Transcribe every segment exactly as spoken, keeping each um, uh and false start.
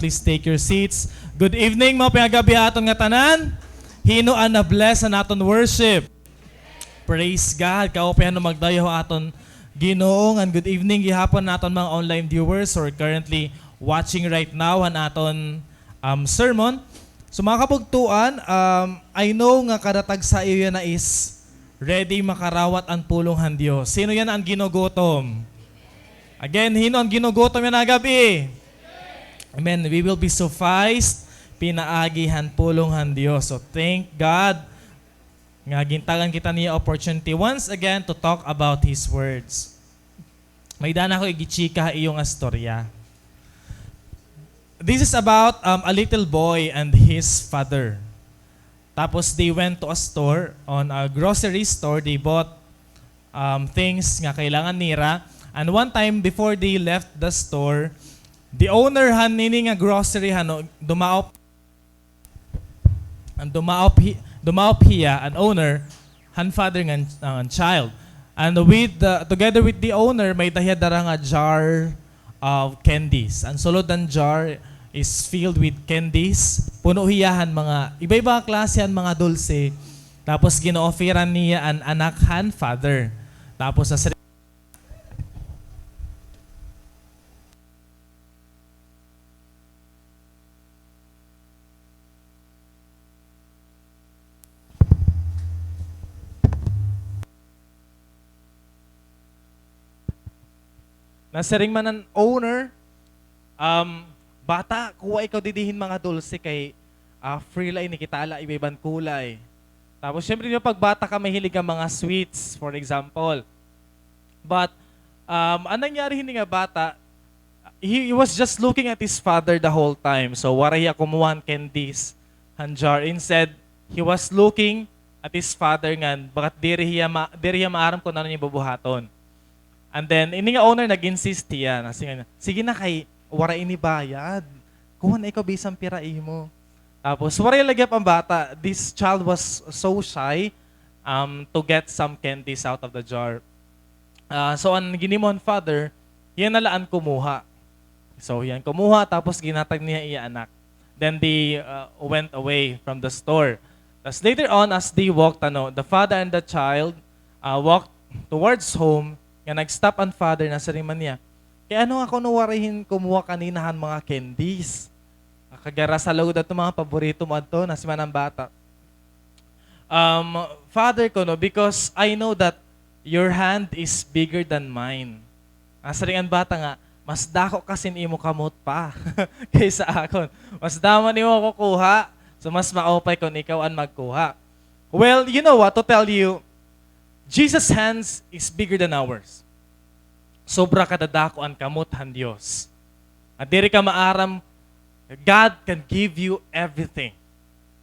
Please take your seats. Good evening, maupay nga gab-i ha aton nga tanan. Hin-o an na-bless han aton worship? Praise God. Kaupay han magdayaw ha aton Ginoo, ngan good evening gihapon han aton mga online viewers who are currently watching right now han aton, um, sermon. So, mga kabugtoan, um, I know nga kada tagsa ha iyo yana is ready makarawat an pulong han Dios. Sino yana an ginugutom? Again, hin-o an ginugutom yana nga gab-i? Amen. We will be sufficed pinaagi han pulong han Dios. So, thank God nga gintagan kita niya opportunity once again to talk about His words. May-ada ako igichika ha iyo nga istorya. This is about, um, a little boy and his father. Tapos they went to a store, on a grocery store, they bought, um, things nga kailangan nira. And one time, before they left the store, the owner han nini nga grocery, hano, dumaop, an dumaop hi-, dumaop hiya, an owner, han father ngan, ngan child. And with the, together with the owner, may-ada hiya dara nga jar of candies. An sulod han jar is filled with candies. Puno hiya han mga iba-iba nga klase han mga dulce. Tapos gin-offeran niya an anak han father. Tapos sa Nasiring man an owner, um, "Bata, kuha ikaw didi hin mga dulce kay, ah, free la ini, kita la iba-iba nga kulay." Tapos, syempre, di ba, pag bata ka, mahilig ka mga sweets, for example. But, um, an nangyari hini nga bata, he, he was just looking at his father the whole time. So, waray hiya kumuha han candies han jar. Instead, he was looking at his father ngan, baga diri hiya ma-, diri hiya maaram kon ano an iya bubuhaton. And then, ini nga owner nag-insist hiya, nasiring niya, "Sige na kay, waray ini bayad. Kuha na ikaw bisan pira imo." Tapos, waray la gihap an bata. This child was so shy, um, to get some candies out of the jar. Ah, so, an ginhimo han father, hiya na la an kumuha. So, hiya an kumuha, tapos ginhatag niya iya anak. Then they, uh, went away from the store. Tas later on, as they walked, ano, the father and the child, uh, walked towards home, nga nag-stop an father, nasiring man niya, "Kay ano nga kuno waray hin kumuha kanina han mga candies? Kay dara sa lugod adto mga paborito mo adto," nasiring man an bata. Um, "Father," kuno, "because I know that your hand is bigger than mine." Nasiring an bata nga, "Mas dako kasi an imo kamot pa kaysa akon. Mas damo an imo kukuha. So, mas maupay kon ikaw an magkuha." Well, you know what, to tell you, Jesus' hands is bigger than ours. Sobra kadadako an kamot han Dios. Nga diri ka maaram, God can give you everything.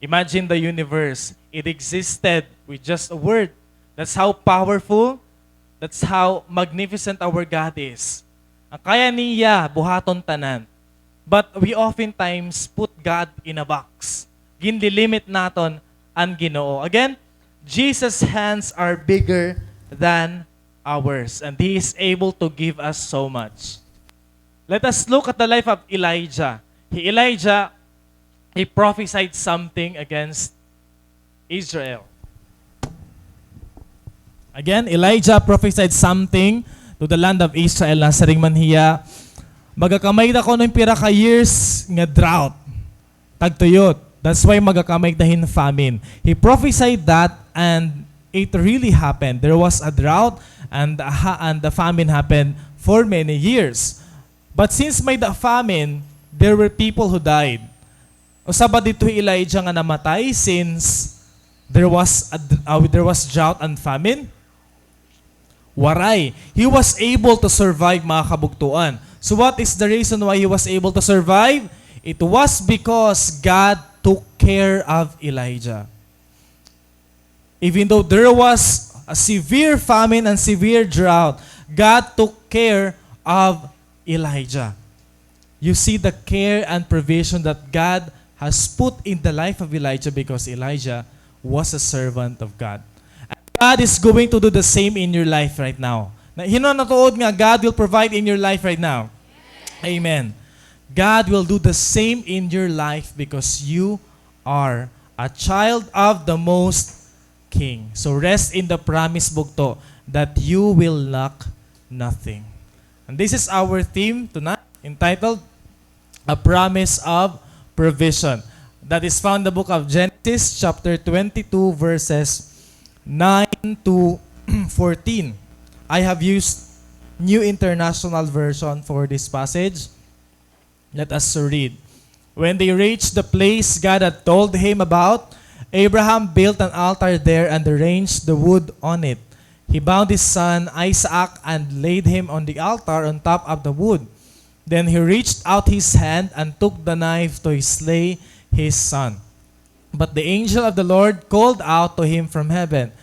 Imagine the universe. It existed with just a word. That's how powerful, that's how magnificent our God is. Nga kaya niya buhaton tanan. But we oftentimes put God in a box. Ginlilimit naton an Ginoo. Again, Jesus' hands are bigger than ours, and He is able to give us so much. Let us look at the life of Elijah. He, Elijah, he prophesied something against Israel. Again, Elijah prophesied something to the land of Israel. Nasiring man hiya, "Magakamay da kuno hin pira ka years nga drought, tagtuyot. That's why magakamay da hin famine." He prophesied that, and it really happened. There was a drought, and a ha-, and the famine happened for many years. But since may-ada famine, there were people who died. Usa ba didto hi Elijah nga namatay since there was a d-, uh, there was drought and famine? Waray. He was able to survive, mga kabugtoan. So what is the reason why he was able to survive? It was because God took care of Elijah. Even though there was a severe famine and severe drought, God took care of Elijah. You see the care and provision that God has put in the life of Elijah because Elijah was a servant of God. And God is going to do the same in your life right now. Na, hin-o an natuod nga God will provide in your life right now? Amen. God will do the same in your life because you are a child of the Most King. So rest in the promise, bugto, that you will lack nothing. And this is our theme tonight, entitled A Promise of Provision. That is found in the book of Genesis, chapter twenty-two, verses nine to fourteen. I have used New International Version for this passage. Let us read. When they reached the place God had told him about, Abraham built an altar there and arranged the wood on it. He bound his son Isaac and laid him on the altar on top of the wood. Then he reached out his hand and took the knife to slay his son. But the angel of the Lord called out to him from heaven,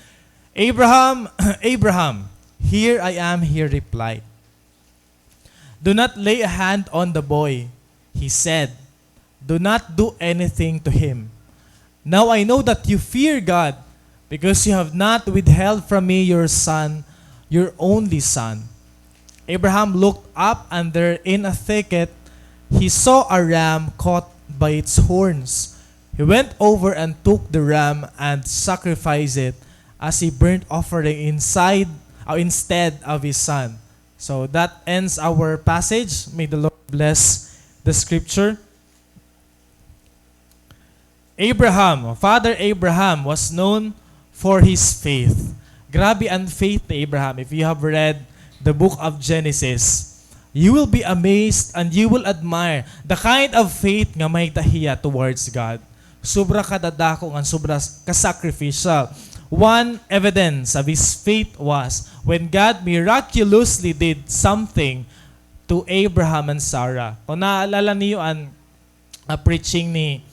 "Abraham, Abraham." "Here I am," he replied. "Do not lay a hand on the boy," he said. "Do not do anything to him. Now I know that you fear God, because you have not withheld from me your son, your only son." Abraham looked up, and there in a thicket he saw a ram caught by its horns. He went over and took the ram and sacrificed it as a burnt offering inside, uh, instead of his son. So that ends our passage. May the Lord bless the scripture. Abraham, Father Abraham was known for his faith. Grabe an faith ni Abraham. If you have read the book of Genesis, you will be amazed and you will admire the kind of faith nga may-ada hiya towards God. Sobra kadadako ngan sobra s-, ka-sacrificial. One evidence of his faith was when God miraculously did something to Abraham and Sarah. Kung naalala niyo an, ah, preaching ni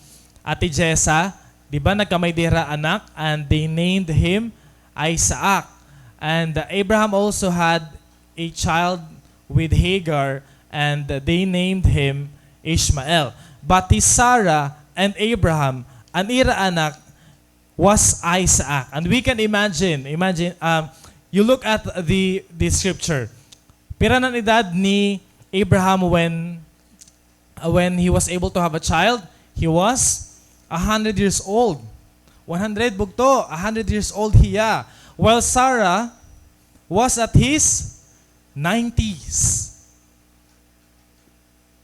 Ate Jessa, di ba, nagkamay-ada hira anak, and they named him Isaac. And, uh, Abraham also had a child with Hagar, and they named him Ishmael. But hi Sarah and Abraham, an ira anak was Isaac. And we can imagine, imagine, um, you look at the, the scripture. Pira na an edad ni Abraham when, uh, when he was able to have a child? He was a hundred years old. One hundred, bugto, a hundred years old hiya. While Sarah was at his nineties.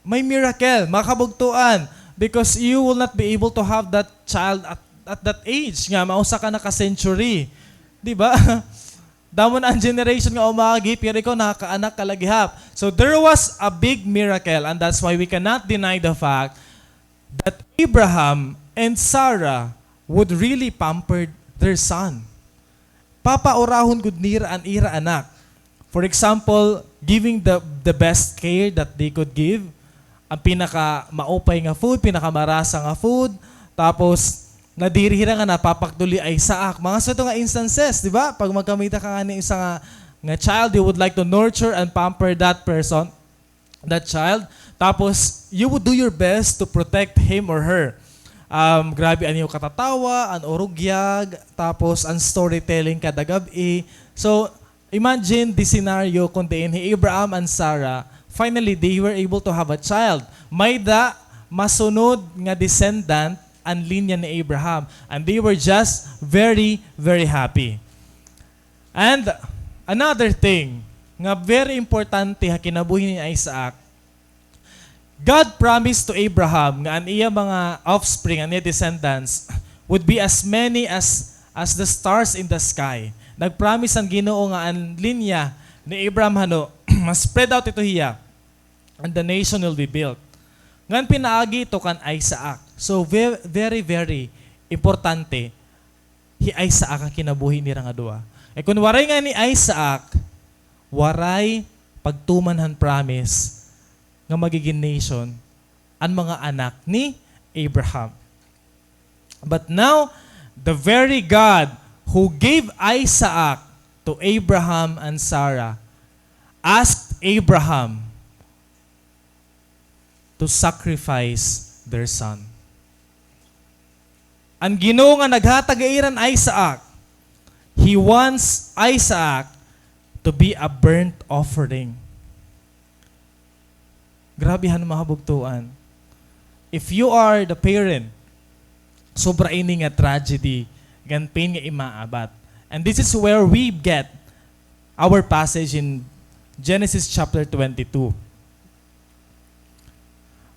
May miracle, mga kabugtoan, because you will not be able to have that child at, at that age, nga mausa ka na ka century. Di ba? Damo na an generation nga umagi, pero ikaw nakakaanak ka la gihap. So there was a big miracle, and that's why we cannot deny the fact that Abraham and Sarah would really pampered their son. Papaurahon gud nira an ira anak. For example, giving the, the best care that they could give. An pinakamaupay nga food, pinakamarasa nga food. Tapos, nadiri hira nga napapakduli hi Isaac. Mga sa ito nga instances, di ba? Pag magkamay-ada ka ngani usa nga, nga child, you would like to nurture and pamper that person, that child. Tapos, you would do your best to protect him or her. Um, grabe an iyo katatawa, an urugyag, tapos an storytelling kada gab-i. So, imagine the scenario kon diin hi Abraham and Sarah, finally, they were able to have a child. May-ada masunod nga descendant an linya ni Abraham. And they were just very, very happy. And another thing nga very importante ha kinabuhi ni Isaac, God promised to Abraham nga an iya mga offspring, an iya descendants, would be as many as, as the stars in the sky. Nag-promise an Ginoo nga an linya ni Abraham hano, ma-spread out ito hiya, and the nation will be built. Ngan pinaagi ito kan Isaac. So, ve-, very, very importante hi Isaac ha kinabuhi nira nga duha. Kay kon waray ngani hi Isaac, waray pagtuman han promise nga magigin nation an mga anak ni Abraham. But now, the very God who gave Isaac to Abraham and Sarah asked Abraham to sacrifice their son. An Ginoo nga naghatag ha ira hin Isaac, He wants Isaac to be a burnt offering. Grabe han mga bugtoan. If you are the parent, sobra ini nga tragedy, ngan pain nga imaabat. And this is where we get our passage in Genesis chapter twenty-two.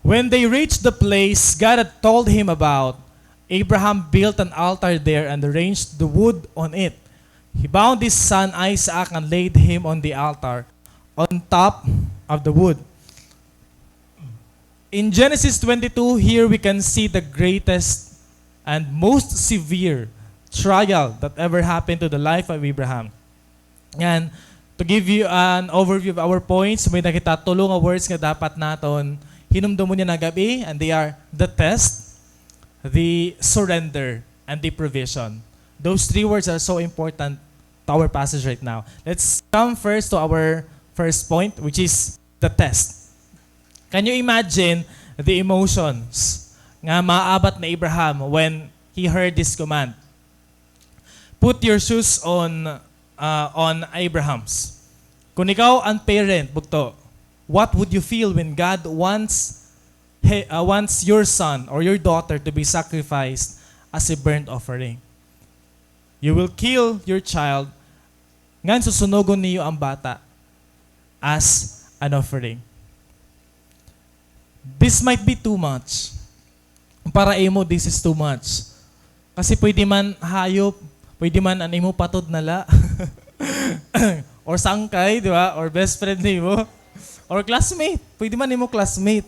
When they reached the place God had told him about, Abraham built an altar there and arranged the wood on it. He bound his son Isaac and laid him on the altar on top of the wood. In Genesis twenty-two, here we can see the greatest and most severe trial that ever happened to the life of Abraham. And to give you an overview of our points, may-ada kita tulo nga words nga dapat naton hinumdumon yana nga gab-i, and they are the test, the surrender, and the provision. Those three words are so important to our passage right now. Let's come first to our first point, which is the test. Can you imagine the emotions nga maabat ni Abraham when he heard this command? Put your shoes on, uh, on Abraham's. Kung ikaw an parent, bugto, what would you feel when God wants, he, uh, wants your son or your daughter to be sacrificed as a burnt offering? You will kill your child, ngan susunugon niyo an bata as an offering. This might be too much. Para imo, this is too much. Kasi pwede man hayop, pwede man an imo patod na la. Or sangkay, di ba? Or best friend nimo. Or classmate. Pwede man imo classmate.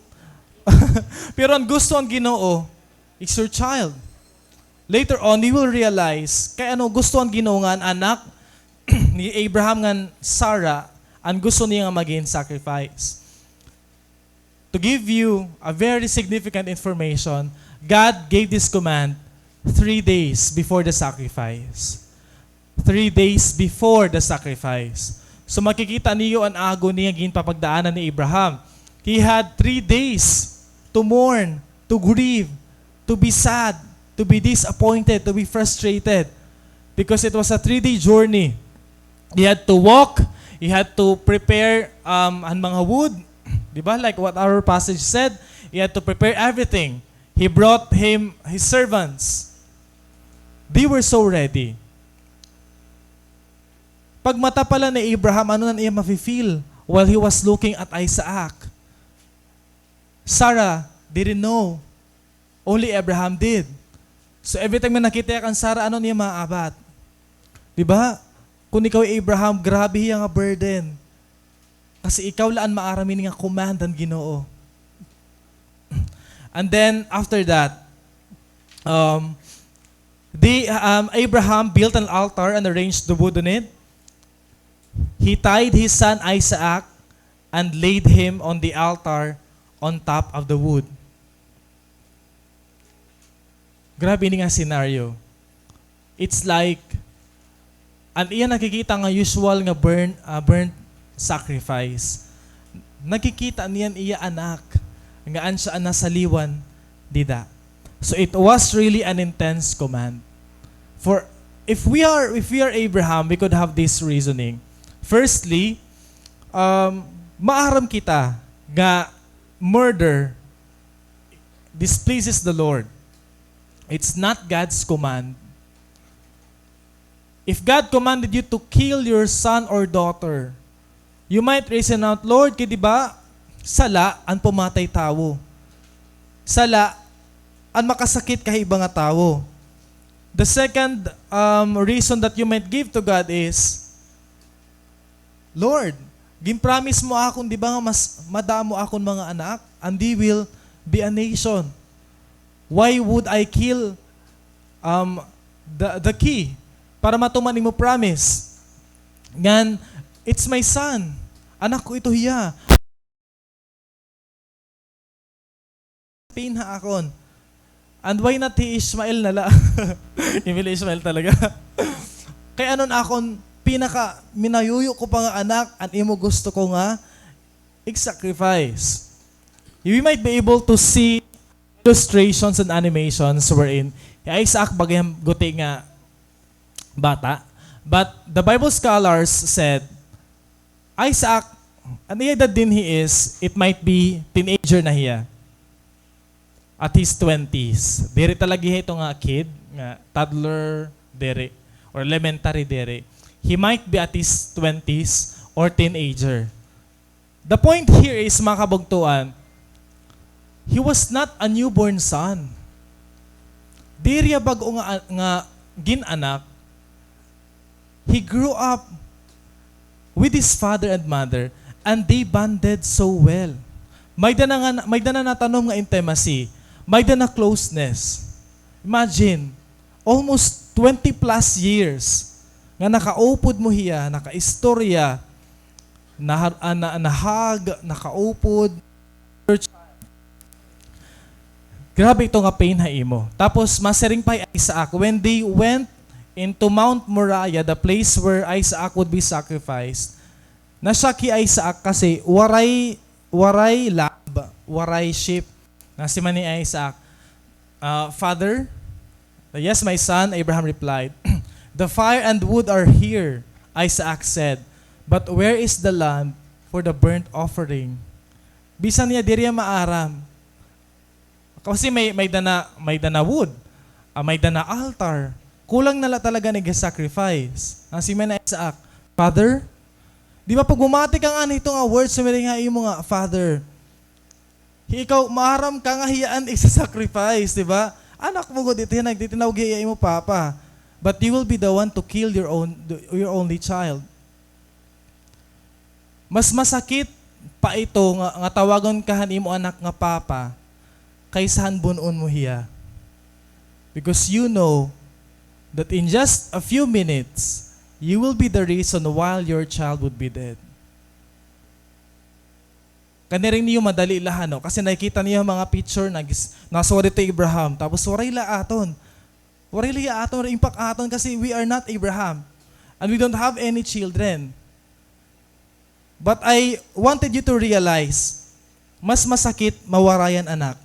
Pero an gusto han Ginoo, it's your child. Later on, you will realize, kay ano gusto han Ginoo nga an anak ni Abraham ngan Sarah, an gusto niya nga magin sacrifice. To give you a very significant information, God gave this command three days before the sacrifice. Three days before the sacrifice. So makikita niyo an agony nga ginpapagdaanan ni Abraham. He had three days to mourn, to grieve, to be sad, to be disappointed, to be frustrated. Because it was a three-day journey. He had to walk, he had to prepare, um, an mga wood. Di ba? Like what our passage said, he had to prepare everything. He brought him his servants. They were so ready. Pagmata pa la ni Abraham, ano na an iya mafe-feel while he was looking at Isaac? Sarah didn't know. Only Abraham did. So every time nga nakita hiya kan Sarah, ano an iya maabat? Di ba? Kon ikaw hi Abraham, grabe hiya nga burden. Kasi ikaw la an maaram hini nga command han Ginoo. And then, after that, um, the, um, Abraham built an altar and arranged the wood on it. He tied his son Isaac and laid him on the altar on top of the wood. Grabe ini nga scenario. It's like, an iya nakikita nga usual nga burn, ah, burnt sacrifice, nakikita niya an iya anak nga an siya an nasaliwan dida. So it was really an intense command. For if we are, if we are Abraham, we could have this reasoning. Firstly, um, maaram kita nga murder displeases the Lord. It's not God's command. If God commanded you to kill your son or daughter, you might reason out, "Lord, kay di ba sala an pumatay tawo? Sala an makasakit kay iba nga tawo." The second, um, reason that you might give to God is, "Lord, ginpromise mo akon, di ba, nga mas madamo akon mga anak, and they will be a nation. Why would I kill, um, the, the key para matuman imo promise? Ngan, it's my son. Anak ko ito hiya." Pain ha akon. And why not hi Ishmael na la? Imo la Ishmael talaga. Kay ano an akon pinaka minayuyo ko pa nga anak, an imo gusto ko nga ig-sacrifice. We might be able to see illustrations and animations wherein hi Isaac baga hin guti nga bata. But the Bible scholars said, Isaac An iya edad dinhi is, it might be teenager na hiya. At his twenties. Diri talaga hiya ito nga kid, nga toddler, diri, or elementary, diri. He might be at his twenties or teenager. The point here is, mga kabugtoan, he was not a newborn son. Diri hiya bag-o nga, nga gin-anak. He grew up with his father and mother, and they bonded so well. May-ada na nga, may-ada na natanom nga intimacy, may-ada na closeness. Imagine, almost twenty plus years nga nakaupod mo hiya, nakaistorya, nahar-, ah, na-, nahag, nakaupod, Grabe ito nga pain ha imo. Tapos, masiring pa hi Isaac, when they went into Mount Moriah, the place where Isaac would be sacrificed, na-shock hi Isaac kasi waray, waray lamb, waray sheep. Nasiring man hi Isaac, ah, "Father?" "Yes, my son," Abraham replied. "The fire and wood are here," Isaac said, "but where is the lamb for the burnt offering?" Bisan niya diri hiya maaram. Kasi may, may-ada na, may-ada na wood, ah, may-ada na altar. Kulang na la talaga nga sacrifice. Nasiring man hi Isaac, "Father, di ba pag bumati ka nga nito nga words, sumiring ha imo nga, 'Father,' hi ikaw, maaram ka nga hiya an isa-sacrifice, di ba? Anak mo gud ito, nagtitinawag hiya imo papa. But you will be the one to kill your own, your only child." Mas masakit pa ito nga, nga tawagon ka han imo anak nga papa kaysa han bun-on mo hiya. Because you know that in just a few minutes, you will be the reason why your child would be dead. Kaniring niyo madali la, no? Kasi nakikita niyo an mga picture, nagis-, nasuwat didto hi Abraham, tapos waray la aton. Waray la hiya aton, waray impact aton kasi we are not Abraham. And we don't have any children. But I wanted you to realize, mas masakit mawaray an anak.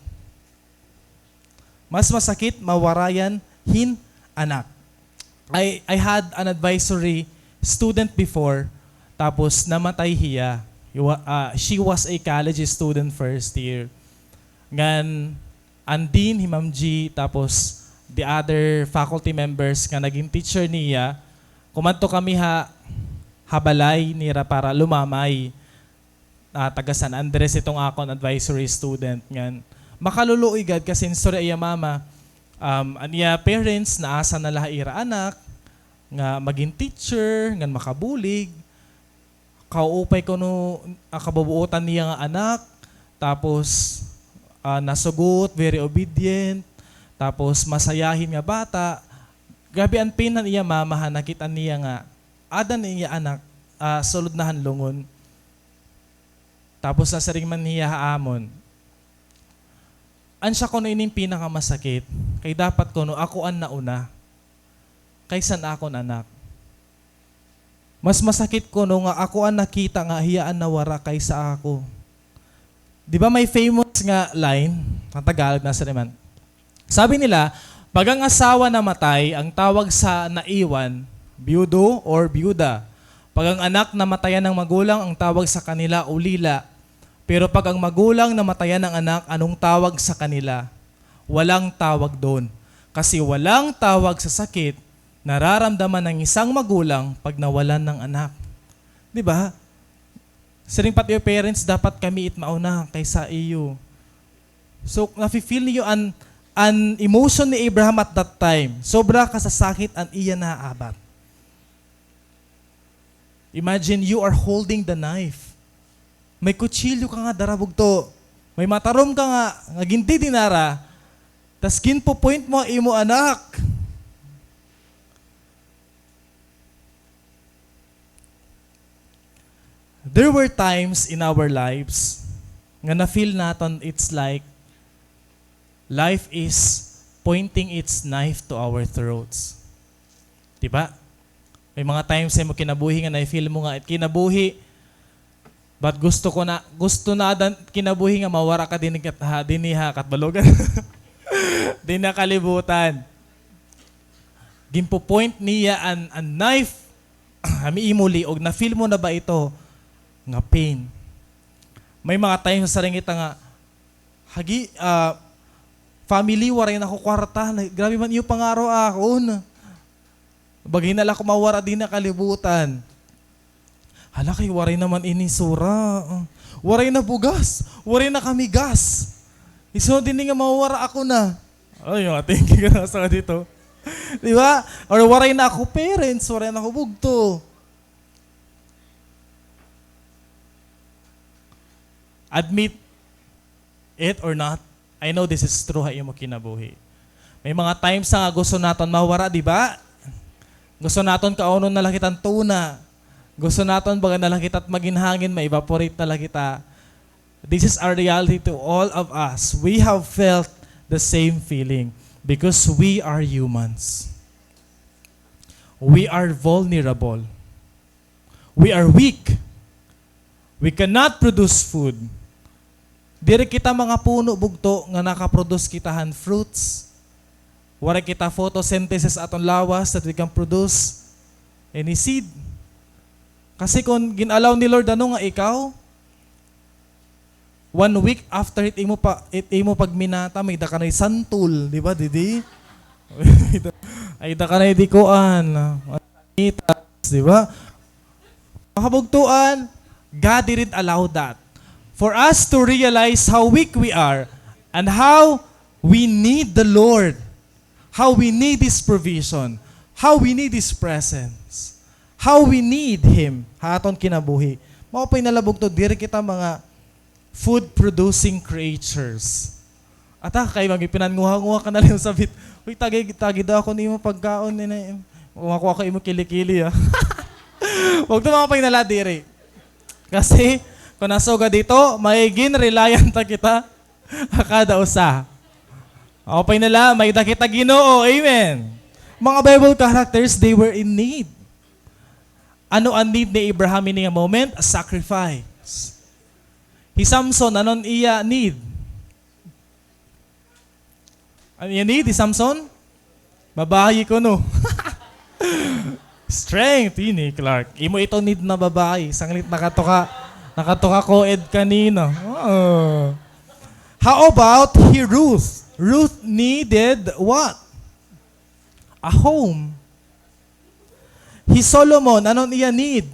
Mas masakit mawaray hin anak. I, I had an advisory student before, tapos namatay hiya. He wa-, ah, she was a college student first year. Ngan, an dean, hi Ma'am G, tapos the other faculty members nga naging teacher niya, kumadto kami ha, ha balay nira para lumamay. Ah, taga San Andres itong akon advisory student, ngan makaluluoy gad kasi istorya iya mama, um, an iya parents naasa na la ha ira anak, nga magin teacher, ngan makabulig, kauupay kuno, ah, kabubuotan niya nga anak, tapos, ah, nasugot, very obedient, tapos masayahin nga bata. Grabe an pain han iya mama ha nakit-an niya nga aada an iya anak, ah, sulod na han lungon. Tapos nasiring man hiya ha amon, "Asya kuno ini an pinakamasakit, kay dapat kuno ako an nauna kaysa an akon anak. Mas masakit kuno nga ako an nakita nga hiya an nawara kaysa ako." Di ba may famous nga line, an Tagalog, nasiring man, sabi nila, pag ang asawa namatay, ang tawag sa naiwan, biyudo or biyuda. Pag ang anak namatayan ng magulang, ang tawag sa kanila, ulila. Pero pag ang magulang namatayan ng anak, anong tawag sa kanila? Walang tawag doon. Kasi walang tawag sa sakit nararamdaman ng isang magulang pag nawalan ng anak. Di ba? Siring pa it iyo parents, dapat kami it mauna kaysa iyo. So, nafi-feel niyo an, an emotion ni Abraham at that time. Sobra kasasakit an iya naabat. Imagine you are holding the knife. May kutsilyo ka nga dara bugto. May matarom ka nga, nga gindidinara. Tas ginpo-point mo an imo anak. There were times in our lives nga na-feel naton it's like life is pointing its knife to our throats. Di ba? May mga times sa imo kinabuhi nga na-feel mo nga it kinabuhi, but gusto ko na, gusto na ada it kinabuhi nga mawara ka dinhi kat-, ha, dinhi ha Catbalogan. Dinhi ha kalibutan. Ginpo-point niya an, an knife ha imo liog. Na-feel mo na ba ito? nga pain. May mga times sa ringit nga, hagi, ah, family, waray na ako kwarta. Na, grabe man iyo pangaro akon. Bag-o na la ako mawara dinhi ha kalibutan. Hala, kay waray naman ini sura. Waray na bugas. Waray na kami gas. Isunod dinhi nga mawara ako na. Ay, mga thinking ka na sa dito. Di ba? Or waray na ako parents, waray na ako bugto. Admit it or not, I know this is true ha imo kinabuhi. May mga times nga gusto naton mawara, di ba? Gusto naton kaunon na la kita hin tuna. Gusto naton baga na la kita it magin hangin, ma-evaporate na la kita. This is our reality to all of us. We have felt the same feeling because we are humans. We are vulnerable. We are weak. We cannot produce food. Diri kita mga puno bugto nga naka-produce kita han fruits. Waray kita photosynthesis aton lawas that we can produce any seed. Kasi kon gin-allow ni Lord ano nga ikaw, one week after it imo pa, it imo pagminata, may da ka na santol, di ba, didi? Ay, da ka na di kuan. Di ba? Mga kabugtuan, God didn't allow that. For us to realize how weak we are and how we need the Lord, how we need His provision, how we need His presence, how we need Him ha aton kinabuhi. Maupay na la bugto, diri kita mga food-producing creatures. Ata, kay magipinanguha-nguha ka na lang sabit. Uy, tagi, tagi daw ako nimo pagkaon, ina. Kuha ko ako imo kili-kili, ah. Huwag tumapay na la diri. Kasi, kung nasugad dito, maigin reliant na kita. Kada usa. Upay na la, may da kita Ginoo. Amen. Mga Bible characters, they were in need. Ano an need ni Abraham ini nga moment? A sacrifice. Hi Samson, ano an iya need? Ano iya need, hi Samson? Babayi kuno. Strength, ini, Clark. Imo ito need na babayi. Sanglit nakatuka, nakatuka ko ed kanina. Oo. How about hi Ruth? Ruth needed what? A home. Hi Solomon, ano an iya need?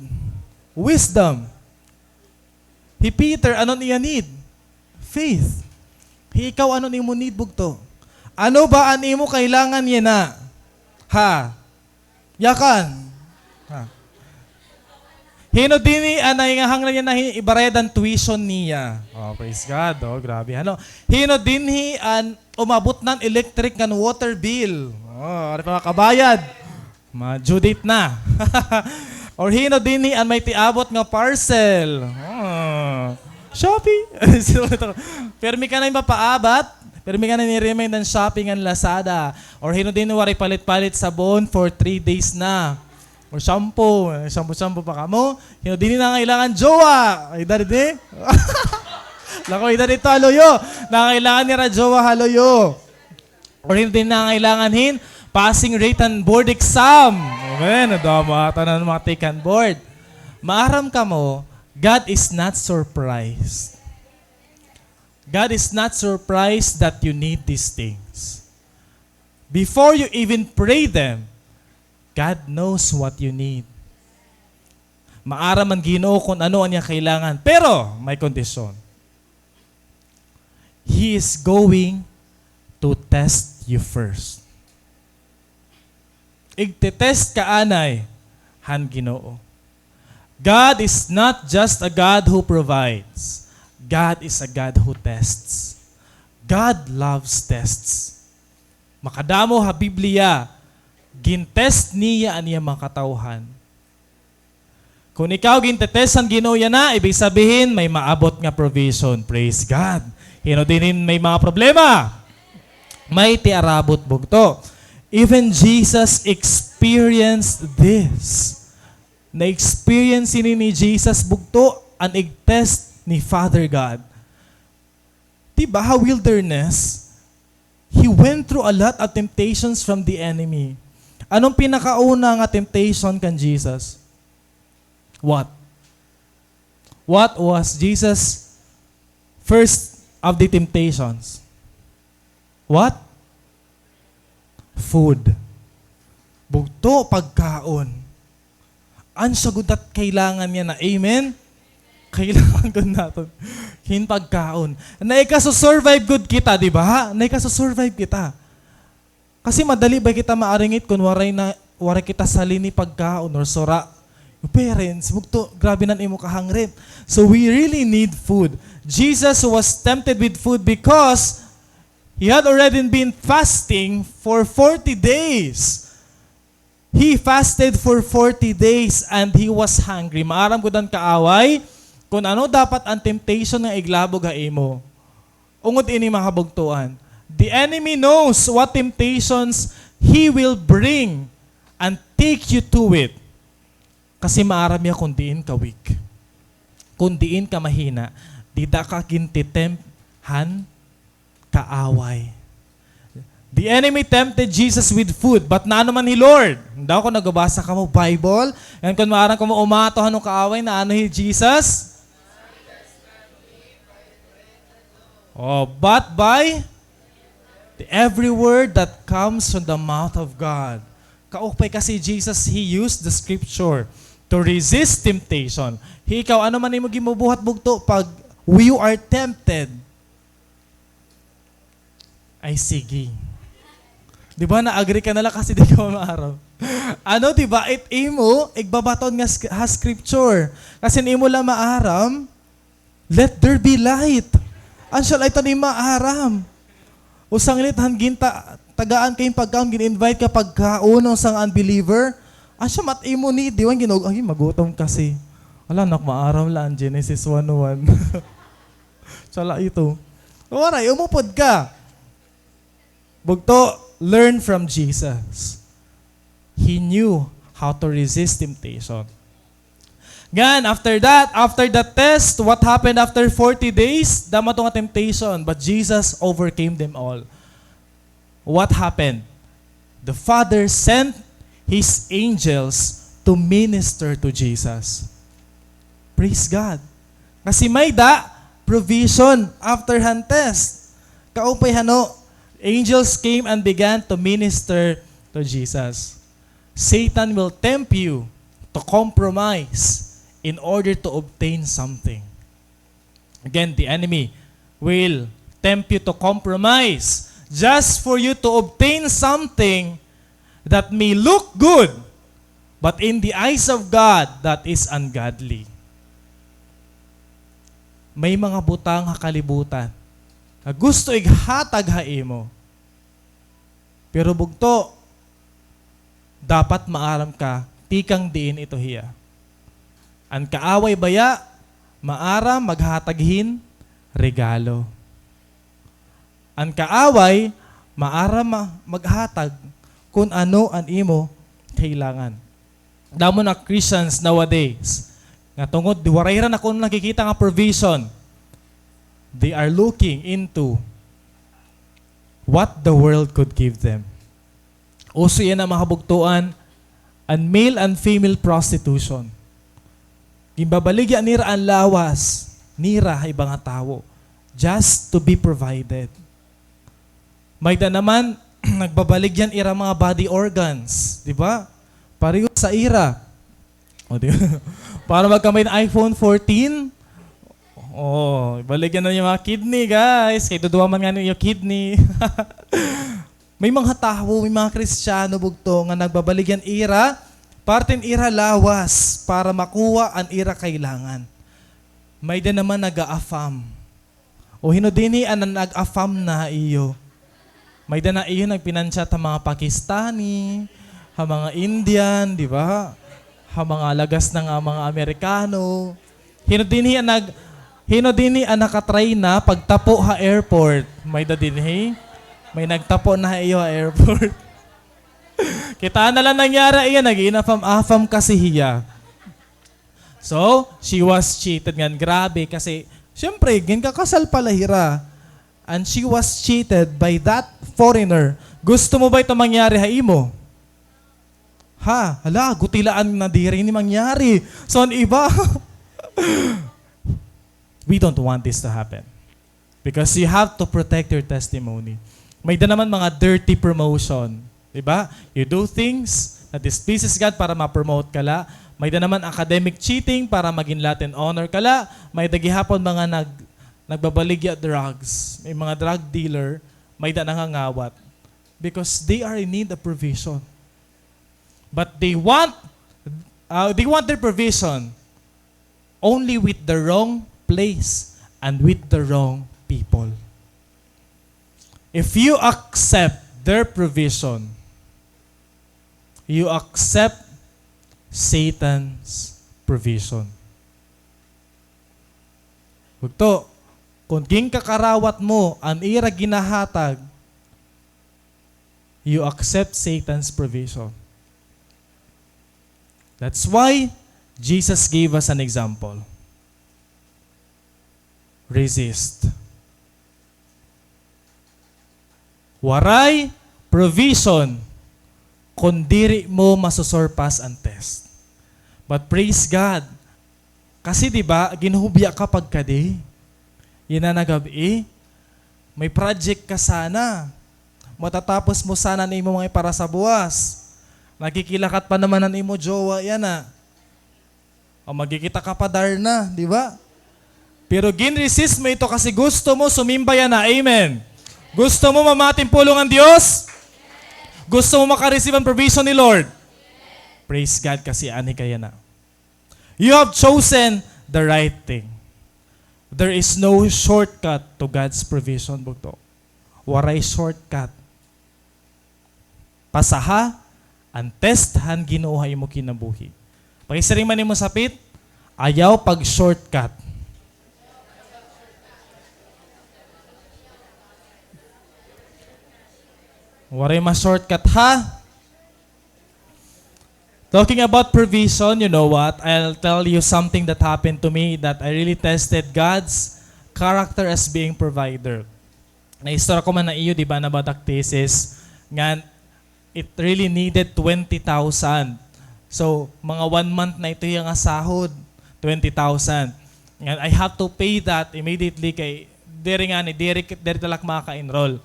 Wisdom. Hi Peter, ano an iya need? Faith. Hi ikaw, ano an imo need, bugto? Ano ba an imo kailangan yana? Ha? Yakan. Ha? Hin-o dinhi an nangangahanglan yana hin ibarayad an tuition niya? Oh, praise God. Oh, grabe. Ano? Hin-o dinhi an umabot na an electric ngan water bill? Oh, waray pa makabayad. Ma-due date na. Or hin-o dinhi an may tiabot nga parcel? Ah, Shopee. Pirmi ka na hin mapaabat. Pirmi ka na hin i-remind an Shopee ngan Lazada. Or hin-o dinhi waray palit-palit sabon for three days na. Or shampoo. Shampoo-shampoo pa kamo. Hin-o dinhi nangangailangan jowa? Ay, dari di. Lako, ida dito, ha luyo. Nangangailangan nira jowa, ha luyo. Or hin-o dinhi nangangailangan hin passing rate han board exam? Amen. Nadamo ata na mga take han board. Maaram kamo, God is not surprised. God is not surprised that you need these things. Before you even pray them, God knows what you need. Maaram an Ginoo kon ano an iya kailangan. Pero may kondisyon. He is going to test you first. Igte-test ka anay han Ginoo. God is not just a God who provides. God is a God who tests. God loves tests. Makadamo ha Biblia, gin-test niya an iya mga katawhan. Kon ikaw gin-test han Ginoo yana, ibig sabihin may maabot nga provision. Praise God. Hin-o dinhi may mga problema? May tiarabot bugto. Even Jesus experienced this. Na-experience ini ni Jesus bugto an ig-test ni Father God. Di ba, ha wilderness, he went through a lot of temptations from the enemy. Ano an pinakauna nga temptation kan Jesus? What? What was Jesus' first of the temptations? What? Food. Bugto, pagkaon. An siya gud at kailangan niya na. Amen? Kailangan gud naton hin pagkaon. Naikasusurvive gud kita, di ba? Naikasusurvive kita. Kasi madali ba kita maaringit kun waray na, waray kita salin ni pagkaon or sura? Your parents, bugto, grabe nan imo kahangrit. So we really need food. Jesus was tempted with food because he had already been fasting for forty days. He fasted for forty days and he was hungry. Maaram gud an kaaway kun ano dapat an temptation nga iglabog ha imo. Ungod ini, mga kabugtoan, the enemy knows what temptations he will bring and take you to it. Kasi maaram hiya kun diin ka weak. Kun diin ka mahina, dida ka gintitempt han kaaway. The enemy tempted Jesus with food, but naano man hi Lord? Daw kun nagbabasa kamo Bible, ngan kun maaram kamo umato han kaaway, naano hi Jesus? Oh, but by the every word that comes from the mouth of God. Kaupay kasi Jesus, he used the scripture to resist temptation. Hi ikaw, ano man imo gimubuhat bugto pag you are tempted? Ay, sige. Di ba, na-agree ka na la kasi di ka maaram. Ano, di ba, it imo igbabaton nga sk-, ha scripture. Kasi an imo la maaram, let there be light. An siya la ito ni maaram. Usa ngani it han ginta-, tagaan ka hin pagkaon, gin-invite ka pagkaon, usa nga unbeliever. An siya mat imo ni, di wan ginug-, ay, magutom kasi. Ala, nak, maaram la an Genesis one one. Siya la ito. Waray, umupod ka. Bugto, learn from Jesus. He knew how to resist temptation. Ngan, after that, after the test, what happened after forty days? Damo nga temptation, but Jesus overcame them all. What happened? The Father sent His angels to minister to Jesus. Praise God. Kasi may-ada provision after han test. Kaupay hano, angels came and began to minister to Jesus. Satan will tempt you to compromise in order to obtain something. Again, the enemy will tempt you to compromise just for you to obtain something that may look good, but in the eyes of God, that is ungodly. May mga butang ha kalibutan nga gusto ighatag ha imo. Pero bugto, dapat maaram ka tikang diin ito hiya. An kaaway baya, maaram maghatag hin regalo. An kaaway, maaram ma-, maghatag kun ano an imo kailangan. Damo na Christians nowadays nga tungod di waray hira na kuno nakikita nga provision, they are looking into what the world could give them. Uso yana, mga kabugtoan, an male and female prostitution. Ginbabaligya nira an lawas nira ha iba nga tawo just to be provided. May-ada naman, nagbabaligya hin ira mga body organs, di ba? Pareho sa ira. O, di ba? Para magkamay hin iPhone fourteen. O, baligya na an iyo mga kidney, guys. Kay duduha man ngani iyo kidney. May mga tawo, may mga Kristiyano bugto nga nagbabaligya hin ira, parte hin ira lawas para makuha an ira kailangan. May-ada naman nag-a-affam. O, hin-o dinhi an nag-affam na ha iyo? May-ada na iyo nagpinansya ha mga Pakistani, ha mga Indian, di ba? Ha mga lagas na nga mga Amerikano. Hin-o dinhi an nag-, hin-o dinhi an naka-try na pagtapo ha airport? May-ada dinhi? May nagtapo na ha iyo ha airport? Kita na la nangyari iya, nag-iinafam-afam kasi hiya. So, she was cheated ngan grabe kasi, siyempre, ginkakasal pa la hira. And she was cheated by that foreigner. Gusto mo ba ito mangyari ha imo? Ha? Hala, gutilaan na diri ini mangyari. So, an iba, We don't want this to happen. Because you have to protect your testimony. May-ada naman mga dirty promotion. Di ba? You do things that displeases God para ma-promote ka la. May-ada naman academic cheating para maging Latin honor ka la. May-ada gihapon mga nag-, nagbabaligya drugs. May mga drug dealer. May-ada nangangawat. Because they are in need of provision. But they want, uh, they want their provision only with the wrong place and with the wrong people. If you accept their provision, you accept Satan's provision. Bugto, kon ginkarawat mo an ira ginahatag, you accept Satan's provision. That's why Jesus gave us an example. Resist. Waray provision kon diri mo masusurpass an test. But praise God, kasi, di ba, ginhubya ka pagkadi. Yana nga gab-i, may project ka sana. Matatapos mo sana an imo mga para sa buwas. Nagkikilakat pa naman an imo jowa, yana. O, magkikita ka pa, Darna, di ba? Pero gin-resist mo ito kasi gusto mo sumimba yana. Amen. Gusto mo mamati hin pulong han Diyos? Gusto mo maka-receive han provision ni Lord? Praise God, kasi anhi ka yana. You have chosen the right thing. There is no shortcut to God's provision, bugto. Waray shortcut. Pasaha an test han Ginoo ha imo kinabuhi. Pakisiring man imo sapit, ayaw pag-shortcut. Waray ma-shortcut, ha? Talking about provision, you know what? I'll tell you something that happened to me that I really tested God's character as being provider. Naistorya ko man ha iyo, di ba, about ak thesis, ngan it really needed twenty thousand. So, mga one month na ito iya nga sahod, twenty thousand. Ngan I have to pay that immediately kay diri ngani, diri, diri talaga maka-enroll.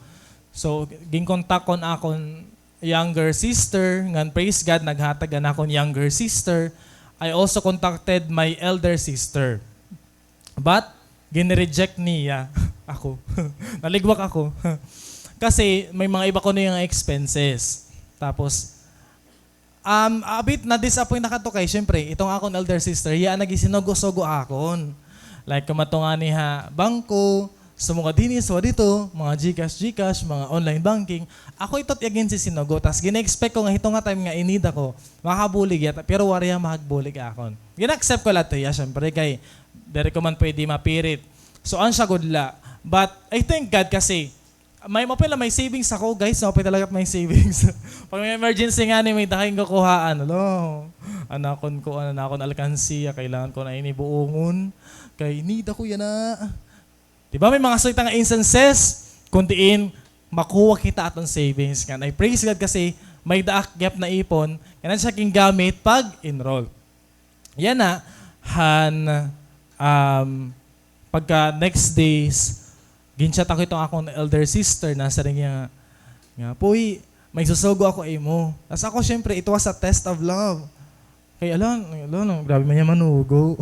So, ginkontak ko an akon younger sister, ngan praise God, naghatag an akon younger sister. I also contacted my elder sister. But, gin-reject niya ako. Naligwak ako. Kasi may mga iba kuno nga expenses. Tapos, um, a bit na-disappoint na kadto kay, syempre, iton akon elder sister, hiya an nagisinugo-sugo akon. Like, kumadto ngani ha bangko, sumugad hini, sumugad didto, mga GCash, GCash, mga online banking. Ako ito it iya ginsisinugo. Tas gina-expect ko nga hito nga time nga in need ako, makabulig hiya, pero waray hiya makagbulig akon. Gina-accept ko la ito hiya, syempre, kay diri ko man pwede mapirit. So, an siya gud la. But I thank God kasi may, maupay la, may savings ako, guys. Maupay talaga may savings. Pag may emergency ngani, may-ada akon kukuhaan. Hala, an akon kuan, an akon alkansiya, kailangan ko na ini buongon. Kay need ako yana. Di ba, may mga sulti nga instances kon diin makuha kita aton savings. Ngan I praise God kasi may-ada ak gihap naipon, ngan an siya gingamit pag-enroll. Yana, han, um, pagka next days, gin-chat ako iton akon elder sister, nasiring hiya nga, "Puy, may susugo ako ha imo." Tas ako, syempre, it was a test of love. Kay, ala, ala, ala, grabe man hiya manugo.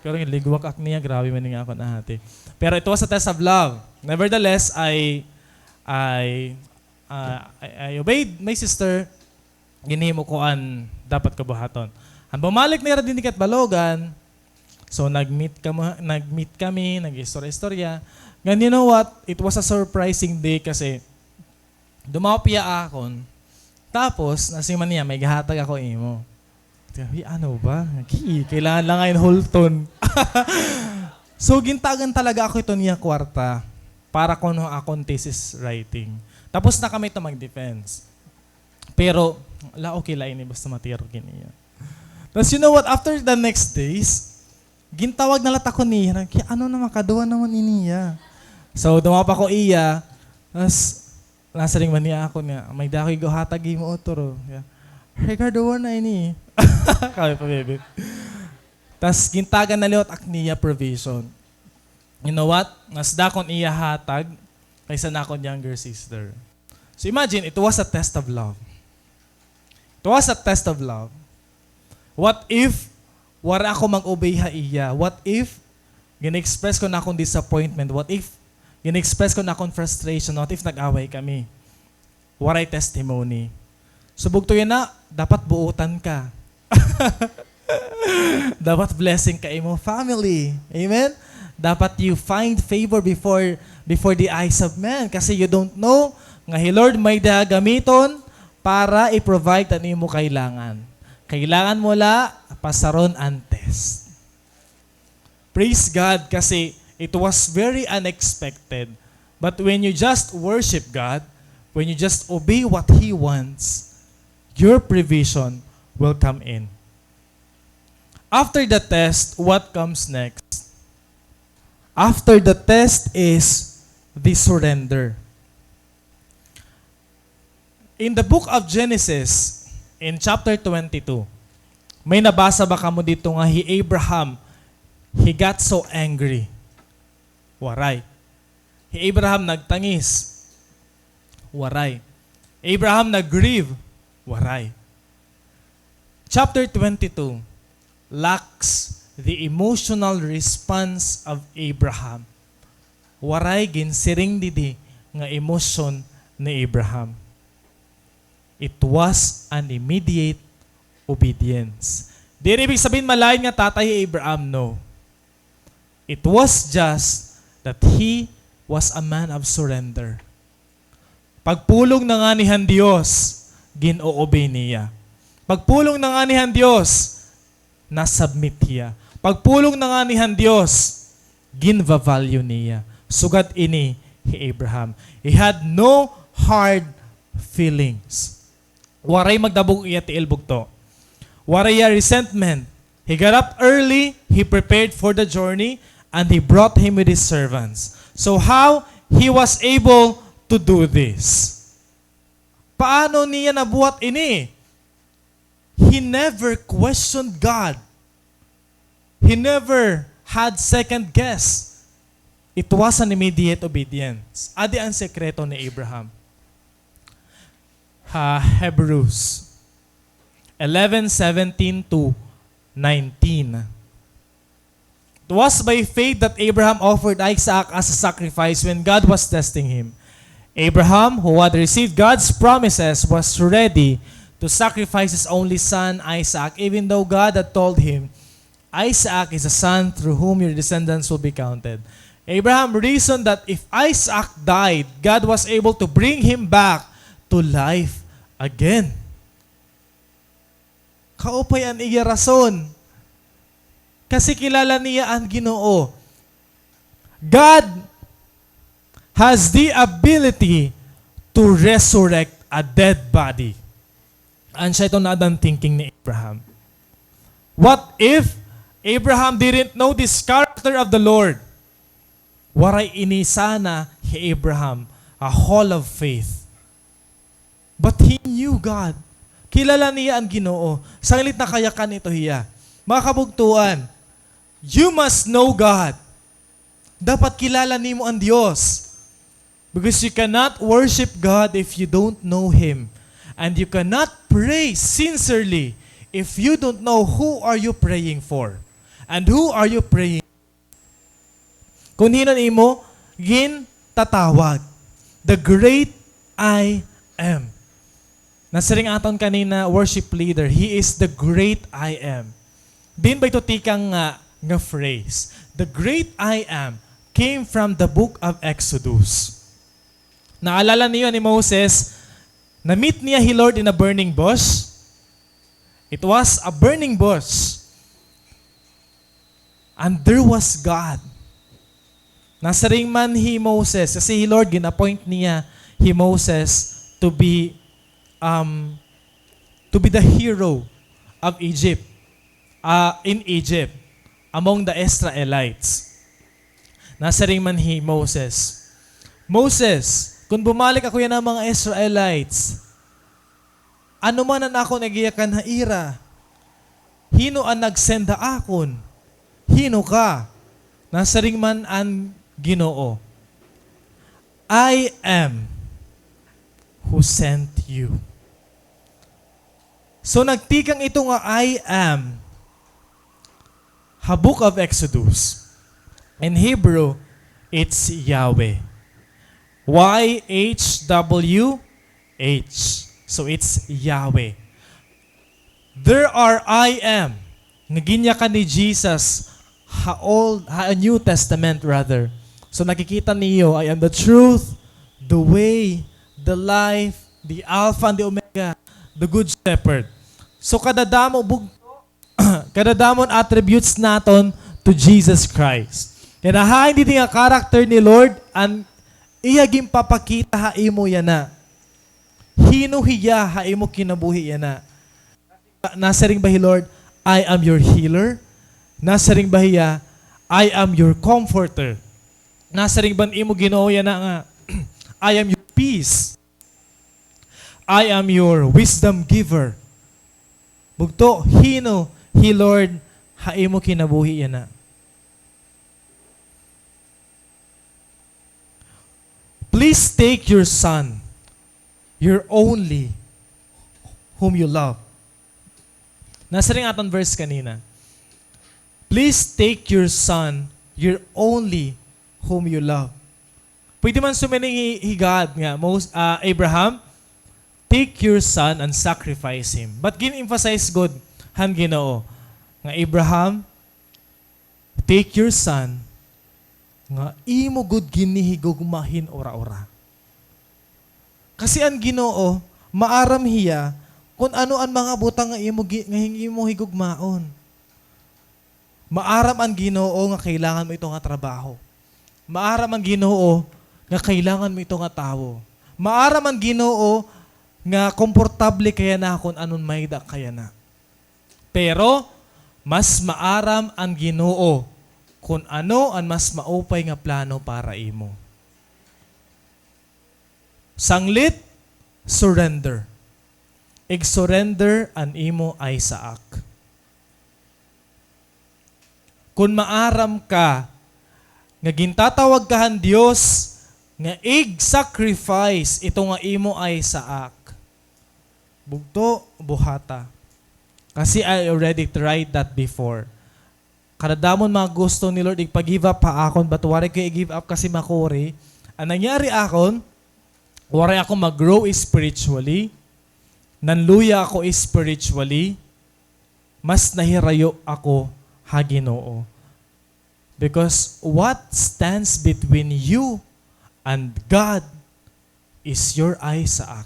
Pero ginligwak ak niya, grabe man nga akon ate. Pero it was a test of love. Nevertheless, I, I, ah, I, I obeyed my sister. Ginhimo ko an dapat ko buhaton. Han bumalik nira dinhi Catbalogan, so nag-meet kamo, nag-meet kami, nag-istorya-istorya. Ngan, you know what? It was a surprising day kasi dumaop hiya ha akon. Tapos, nasiring man niya, "May gahatag ako ha imo." Sabi, "Ano ba? Ki, kailangan la ngay-an hulton." So, gintagan talaga ako hiton iya kwarta para kuno ha akon thesis writing. Tapos na kami ito mag-defense. Pero, ala, okay la ini, basta matirok ini hiya. Tas, you know what? After the next days, gintawag na la ako niya. Nag-, ano na, makaduha naman ini hiya. So, dumaop ako ha iya. Tas, nasiring man niya ha akon nga, "May-ada ako ihatag ha imo, utro." Kay, "Ricardo, wala na ini." Kami pa, baby. Tas, gintagan na liwat ak niya provision. you know what? Mas dako an iya hatag kaysa nakon younger sister. So imagine, it was a test of love. It was a test of love. What if wara ako mag-obey ha iya? What if gin-express ko an akon disappointment? What if gin-express ko an akon frustration? What if nag-away kami? Waray testimony. So bugto yana, dapat buotan ka. Dapat blessing ka imo family. Amen? Dapat you find favor before, before the eyes of men. Kasi you don't know nga hi Lord may-ada gamiton para i-provide an imo kailangan. Kailangan mo la pasaron an test. Praise God, kasi it was very unexpected. But when you just worship God, when you just obey what He wants, your provision will come in. After the test, what comes next? After the test is the surrender. In the book of Genesis, in chapter twenty-two, may nabasa ba kamo didto nga hi Abraham, he got so angry? Waray. Hi Abraham nagtangis? Waray. Abraham nag-grieve? Waray. Chapter twenty-two lacks the emotional response of Abraham. Waray ginsiring didi nga emosyon ni Abraham. It was an immediate obedience. Diri ibig sabihin malain nga tatay hi Abraham, no. It was just that he was a man of surrender. Pagpulong na ngani han Dios, gin-o-obey niya. Pagpulong na ngani han Dios, na-submit hiya. Pagpulong na ngani han Dios, ginva-value niya. Sugad ini hi Abraham. He had no hard feelings. Waray magdabog iya tiil, bugto. Waray iya resentment. He got up early, he prepared for the journey, and he brought him with his servants. So how he was able to do this? Paano niya nabuhat ini? He never questioned God. He never had second guess. It was an immediate obedience. Adi an sekreto ni Abraham. Ha Hebrews eleven seventeen to nineteen. It was by faith that Abraham offered Isaac as a sacrifice when God was testing him. Abraham, who had received God's promises, was ready to sacrifice his only son, Isaac, even though God had told him, "Isaac is the son through whom your descendants will be counted." Abraham reasoned that if Isaac died, God was able to bring him back to life again. Kaupay an iya rason. Kasi kilala niya an Ginoo. God has the ability to resurrect a dead body. Asya iton naada han thinking ni Abraham. What if Abraham didn't know this character of the Lord? Waray ini sana hi Abraham, a hall of faith. But he knew God. Kilala niya an Ginoo. Sanglit nakayakan ito hiya. Mga kabugtoan, you must know God. Dapat kilala nimo an Dios. Because you cannot worship God if you don't know Him. And you cannot pray sincerely if you don't know who are you praying for. And who are you praying Kon hin-o an imo gintatawag. The great I am. Nasiring aton kanina, worship leader, He is the great I am. Diin ba ito tikang nga, nga phrase? The great I am came from the book of Exodus. Naalala niyo ni Moses, na-meet niya hi Lord in a burning bush? It was a burning bush. And there was God. Nasiring man hi Moses, kasi hi Lord, gin-appoint niya hi Moses to be, um, to be the hero of Egypt, uh, in Egypt, among the Israelites. Nasiring man hi Moses, "Moses, kon bumalik ako yana mga Israelites, ano man an akon igiyakan ha ira? Hin-o an nag-send ha akon? Hin-o ka?" Nasiring man an Ginoo, "I am who sent you." So, nagtikang ito nga "I am" ha Book of Exodus. In Hebrew, it's Yahweh. Y H W H. So, it's Yahweh. There are "I am" nga ginyakan ni Jesus ha Old, ha New Testament, rather. So, nakikita niyo, "I am the truth, the way, the life, the Alpha and the Omega, the Good Shepherd." So, kadadamo bug-, kadadamon attributes naton to Jesus Christ. Kay nahain dinhi nga character ni Lord, an iya ginpapakita ha imo yana. Hin-o hiya ha imo kinabuhi yana? Nasiring ba hi Lord, "I am your healer"? Nasiring ba hiya, "I am your comforter"? Nasiring ba an imo Ginoo yana nga, "I am your peace"? "I am your wisdom giver"? Bugto, hin-o hi Lord ha imo kinabuhi yana? "Please take your son, your only, whom you love." Nasiring aton verse kanina, "Please take your son, your only, whom you love." Pwede man sumiring hi, hi God nga, Mos-, ah, "Abraham, take your son and sacrifice him." But gin-emphasize gud han Ginoo nga, "Abraham, take your son nga imo gud ginhihigugma hin ura-ura." Kasi an Ginoo, maaram hiya kun ano an mga butang nga imo gi-, nga hin-, imo higugmaon. Maaram an Ginoo nga kailangan mo ito nga trabaho. Maaram an Ginoo nga kailangan mo ito nga tawo. Maaram an Ginoo nga komportable ka yana kun ano an may-ada ka yana. Pero mas maaram an Ginoo kun ano an mas maupay nga plano para imo. Sanglit, surrender. Ig-surrender an imo Isaac. Kun maaram ka nga gintatawag ka han Dios nga ig-sacrifice ito nga imo Isaac, bugto, buhata. Kasi I already tried that before. Kadadamon mga gusto ni Lord igpa-give up ha akon, but waray ko i-give up kasi makuri. An nangyari akon, waray ako mag-grow spiritually. Nanluya ako spiritually. Mas nahirayo ako ha Ginoo. Because what stands between you and God is your Isaac.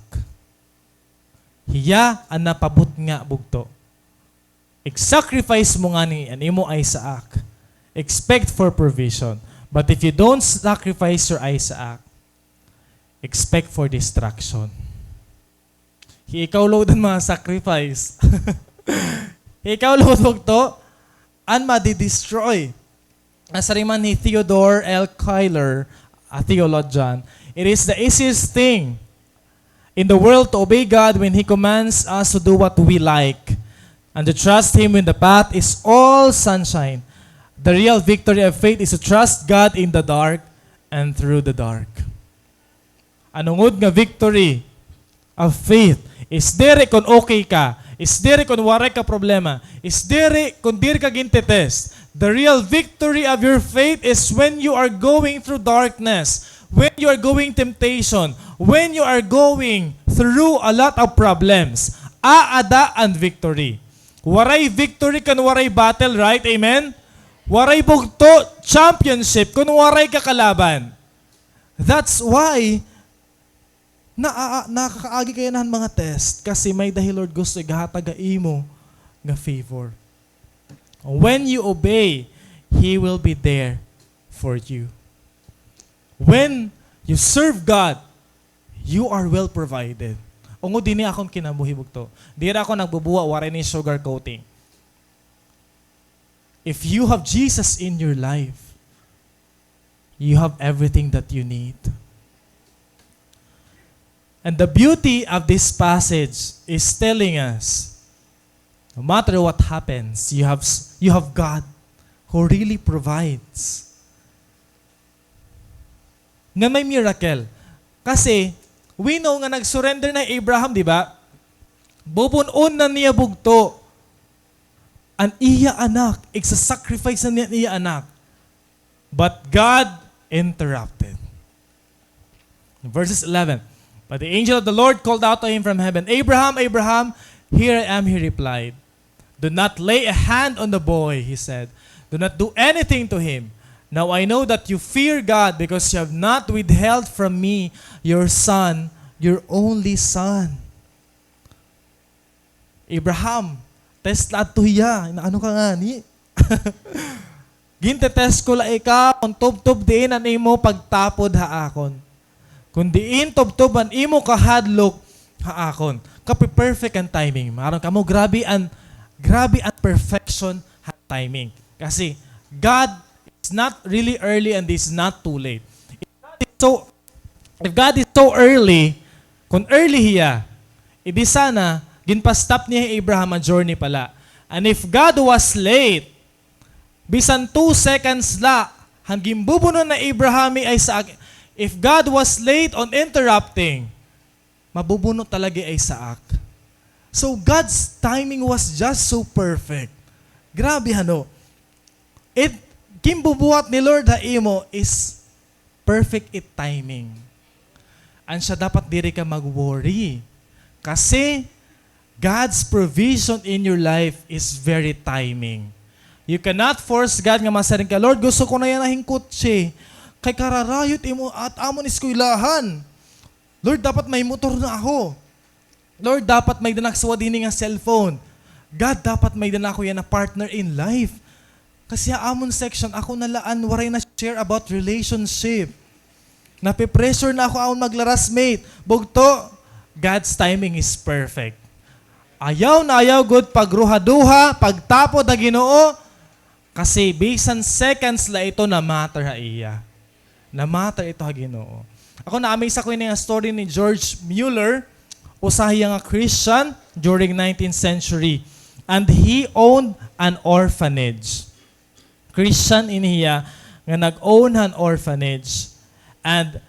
Hiya an napabutnga, bugto. Ig-sacrifice mo ngani an imo Isaac, expect for provision. But if you don't sacrifice your Isaac, expect for destruction. Hi ikaw load an mga sacrifice. Hi ikaw load, bugto, an madi-destroy. Nasiring man hi Theodore L. Keller, a theologian, "It is the easiest thing in the world to obey God when He commands us to do what we like and to trust Him when the path is all sunshine. The real victory of faith is to trust God in the dark and through the dark." An ungod nga victory of faith is diri kon okay ka, is diri kon waray ka problema, is diri kon diri ka gintitest. The real victory of your faith is when you are going through darkness, when you are going temptation, when you are going through a lot of problems. Aada an victory. Waray victory kon waray battle, right? Amen? Waray bugto, championship, kon waray ka kalaban. That's why na, a, a, nakakaagi ka yana han mga test, kasi may-ada hi Lord gusto ighatag ha imo nga favor. When you obey, He will be there for you. When you serve God, you are well provided. Ungod dinhi akon kinabuhi, bugto. Diri ako nagbubuwa, waray ni sugar coating. If you have Jesus in your life, you have everything that you need. And the beauty of this passage is telling us, no matter what happens, you have s-, you have God who really provides. Nga may miracle. Kasi, we know nga nag-surrender na Abraham, di ba? Bubun-on na niya bugto an iya anak, igsa-sacrifice na niya an iya anak. But God interrupted. Verses eleven. But the angel of the Lord called out to him from heaven, "Abraham, Abraham, here I am," he replied. "Do not lay a hand on the boy," he said. "Do not do anything to him. Now I know that you fear God because you have not withheld from me your son, your only son." Abraham, test la adto hiya. Inaano ka ngani? Gintetest ko la ikaw kon tubtob diin an imo pagtapod ha akon. Kon diin tubtob an imo kahadlok ha akon. Kape-perfect an timing. Maaram kamo, grabe an, grabe an perfection ha timing. Kasi God is not really early and is not too late. If God is so, if God is so early, kon early hiya, edi sana, ginpa-stop niya hi Abraham an journey pa la. And if God was late, bisan two seconds la, han ginbubuno na Abraham hi Isaac, if God was late on interrupting, mabubuno talaga hi Isaac. So, God's timing was just so perfect. Grabe, ano? It, ginbubuhat ni Lord ha imo is perfect it timing. Asya dapat diri ka mag-worry. Kasi, God's provision in your life is very timing. You cannot force God nga masiring ka, "Lord, gusto ko na yana hin kotse. Kay kararayo it imo, it amon eskwelahan. Lord, dapat may motor na ako. Lord, dapat may-ada na ak suwad hini nga cellphone. God, dapat may-ada na ako yana partner in life. Kasi ha amon section, ako na la an waray na-share about relationship. Nape-pressure na ako amon maglarasmate." Bugto, God's timing is perfect. Ayaw na ayaw gud pagruhaduha, pagtapod ha Ginoo, kasi bisan seconds la ito, na-matter ha iya. Na-matter ito ha Ginoo. Ako, na-amaze ako ini nga story ni George Mueller, usa hiya nga Christian during nineteenth century. And he owned an orphanage. Christian ini hiya nga nag-own han orphanage. And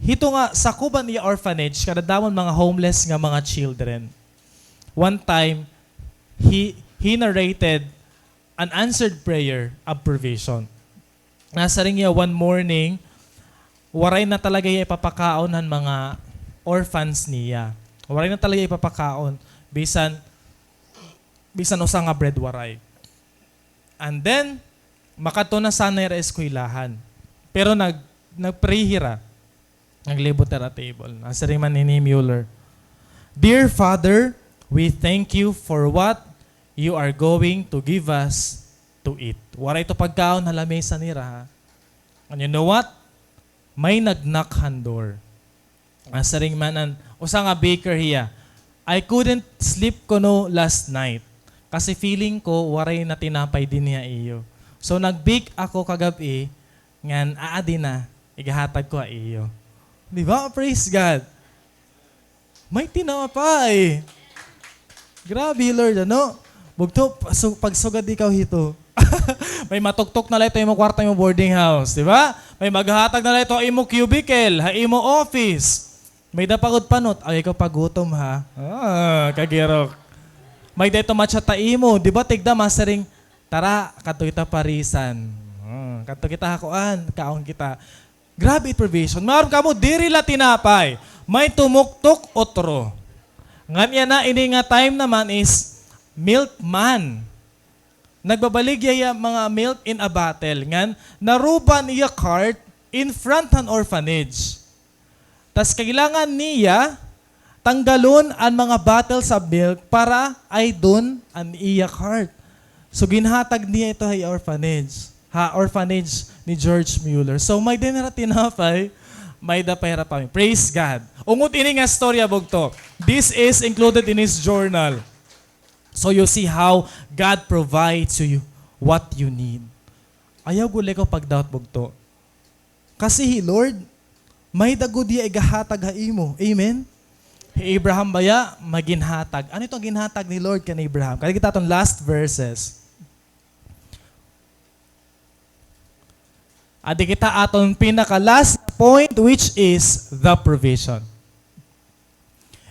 hito nga, sakob han iya orphanage, kadadamon mga homeless nga mga children. One time, he, he narrated an answered prayer of provision. Nasiring hiya, one morning, waray na talaga hiya ipapakaon han mga orphans niya. Waray na talaga ipapakaon. Bisan, bisan usa nga bread waray. And then, makadto na sana hira eskwelahan. Pero nag-, nag-pray hira. Naglibot hira table. Nasiring man hi Mueller, "Dear Father, we thank you for what you are going to give us to eat." Waray ito pagkaon ha lamesa nira, ha? And you know what? May nag-knock han door. Nasiring man an usa nga baker hiya, "I couldn't sleep kuno last night. Kasi feeling ko, waray na tinapay dinhi ha iyo. So, nag-bake ako kagab-i, ngan aadi na, igahatag ko ha iyo." Di ba? Praise God. May tinapay. Grabe, Lord, ano? Bugto, pasu-, pagsugad ikaw hito. May matuktok na la ito imo kwarto, imo boarding house, di ba? May maghatag na la ito imo cubicle, ha imo office. May-ada pa gud panot, ayaw ikaw pagutom, ha? Ah, kagirok. May-ada ito ma-chat ha imo, di ba? Tigda, masiring, "Tara, kadto kita parisan. Ah, kadto kita ha kuan, kaon kita." Grabe it provision. Maaram kamo, diri la tinapay. May tumuktok utro. Ngan yana, ini nga time naman is milkman. Nagbabaligya hiya mga milk in a bottle. Ngan, naruba an iya cart in front han orphanage. Tas kailangan niya tanggalon an mga bottles of milk para aydon an iya cart. So, ginhatag niya ito ha orphanage. Ha orphanage ni George Mueller. So, may-ada hira tinapay, may-ada pa hira pami-. Praise God. Ungod ini nga storya, bugto. This is included in his journal. So, you see how God provides to you what you need. Ayaw gud la ikaw pag-doubt, bugto. Kasi hi Lord, may-ada gud hiya igahatag ha imo. Amen? Hi Abraham baya, may ginhatag. Ano iton ginhatag ni Lord kan Abraham? Kadi kita aton last verses. Adi kita aton pinaka-last na point, which is the provision.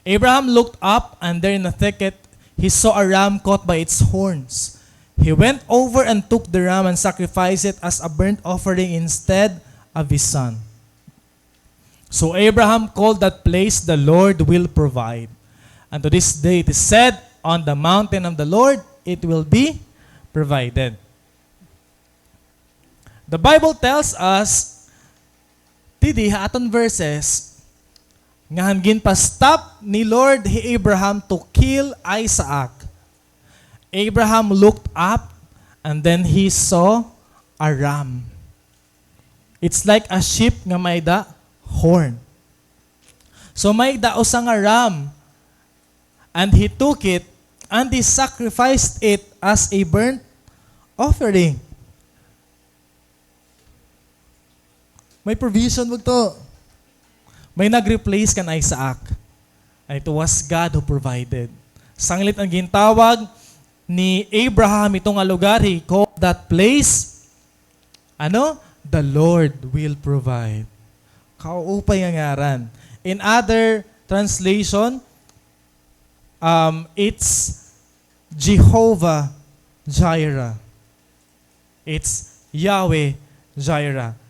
Abraham looked up, and there in a thicket he saw a ram caught by its horns. He went over and took the ram and sacrificed it as a burnt offering instead of his son. So Abraham called that place, "The Lord will provide." And to this day it is said, "On the mountain of the Lord it will be provided." The Bible tells us, didi ha aton verses, nga han ginpa-stop ni Lord hi Abraham to kill Isaac, Abraham looked up and then he saw a ram. It's like a sheep nga may-ada horn. So may-ada usa nga ram, and he took it and he sacrificed it as a burnt offering. May provision, bugto. May nag-replace kan Isaac. And it was God who provided. Sanglit an gintawag ni Abraham ito nga lugar, he called that place, ano? "The Lord will provide." Kauupay nga ngaran. In other translation, um, it's Jehovah Jireh. It's Yahweh Jireh.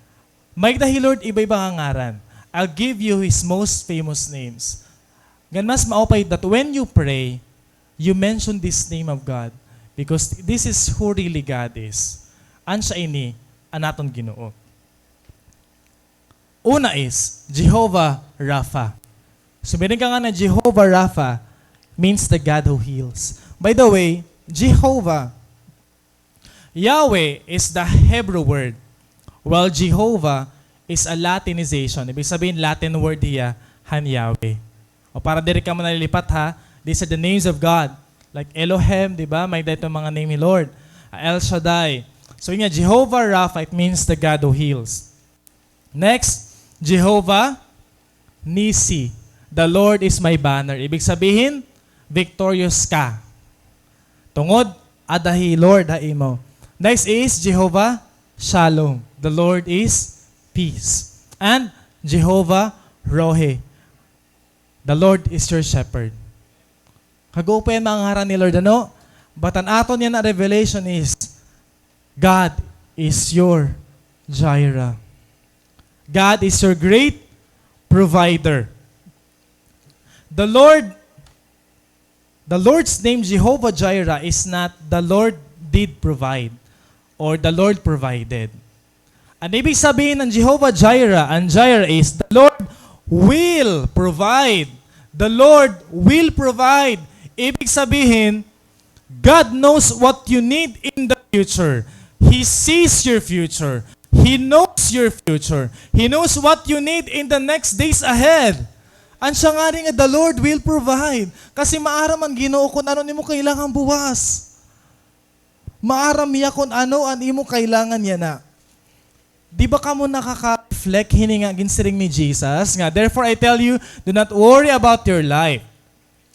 May-ada hi Lord iba-iba nga ngaran. I'll give you his most famous names. Ngan mas maupay that when you pray, you mention this name of God, because this is who really God is. An siya ini an aton Ginoo. Una is Jehovah Rapha. Sumiring ka nga na Jehovah Rapha means the God who heals. By the way, Jehovah, Yahweh is the Hebrew word, while Jehovah is a Latinization. Ibig sabihin, Latin word hiya han Yahweh. O, para diri kamo nalilipat, ha, these are the names of God. Like Elohim, di ba? May-ada iton mga name ni Lord. El Shaddai. So, yun nga, Jehovah Rapha, it means the God who heals. Next, Jehovah Nissi. "The Lord is my banner." Ibig sabihin, victorious ka. Tungod ada hi Lord ha imo. Next is Jehovah Shalom. "The Lord is peace." And Jehovah Rohi. "The Lord is your shepherd." Kagupo yan mga ngaran ni Lord, ano? But an aton yana revelation is, God is your Jireh. God is your great provider. The Lord, the Lord's name, Jehovah Jireh, is not "The Lord did provide" or "The Lord provided." An ibig sabihin ng Jehovah Jireh, an Jireh is, "The Lord will provide." The Lord will provide. Ibig sabihin, God knows what you need in the future. He sees your future. He knows your future. He knows what you need in the next days ahead. An siya ngani nga, "The Lord will provide." Kasi maaram an Ginoo kun ano an imo kailangan buwas. Maaram hiya kun ano an imo kailangan yana. Di ba kamo nakaka-reflect hini nga ginsiring ni Jesus nga, "Therefore I tell you, do not worry about your life,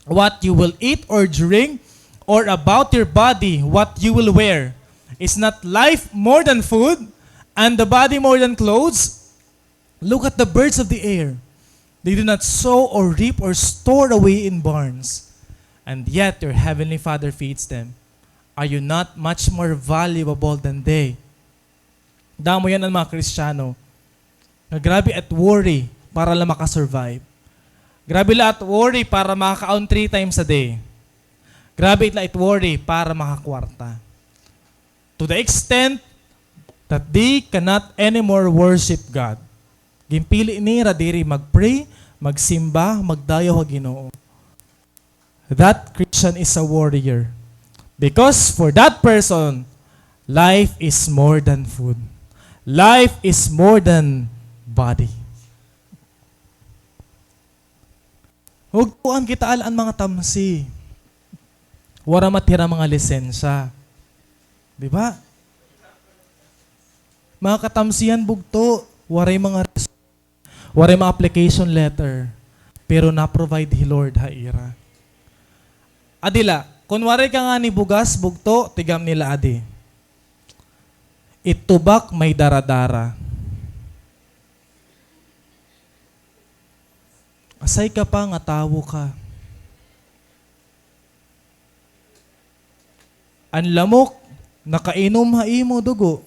what you will eat or drink, or about your body, what you will wear. Is not life more than food, and the body more than clothes? Look at the birds of the air. They do not sow or reap or store away in barns, and yet your heavenly Father feeds them. Are you not much more valuable than they?" Damo yana an mga Kristiyano nga grabe it worry para la maka-survive. Grabe la it worry para makakaon three times a day. Grabe la it worry para makakwarta. To the extent that they cannot anymore worship God. Ginpili nira diri mag-pray, magsimba, magdayaw ha Ginoo. That Christian is a warrior. Because for that person, life is more than food. Life is more than body. Hugtoan kita ala an mga tamsi. Wara matira mga lisensya. Di ba? Mga katamsihan, bugto, waray mga res-, waray mga application letter, pero na-provide hi Lord ha ira. Adi la, kun waray ka ngani bugas, bugto, tigam nila adi. It tubak may dara-dara. Asay ka pa nga tawo ka. An lamok nakainom ha imo dugo.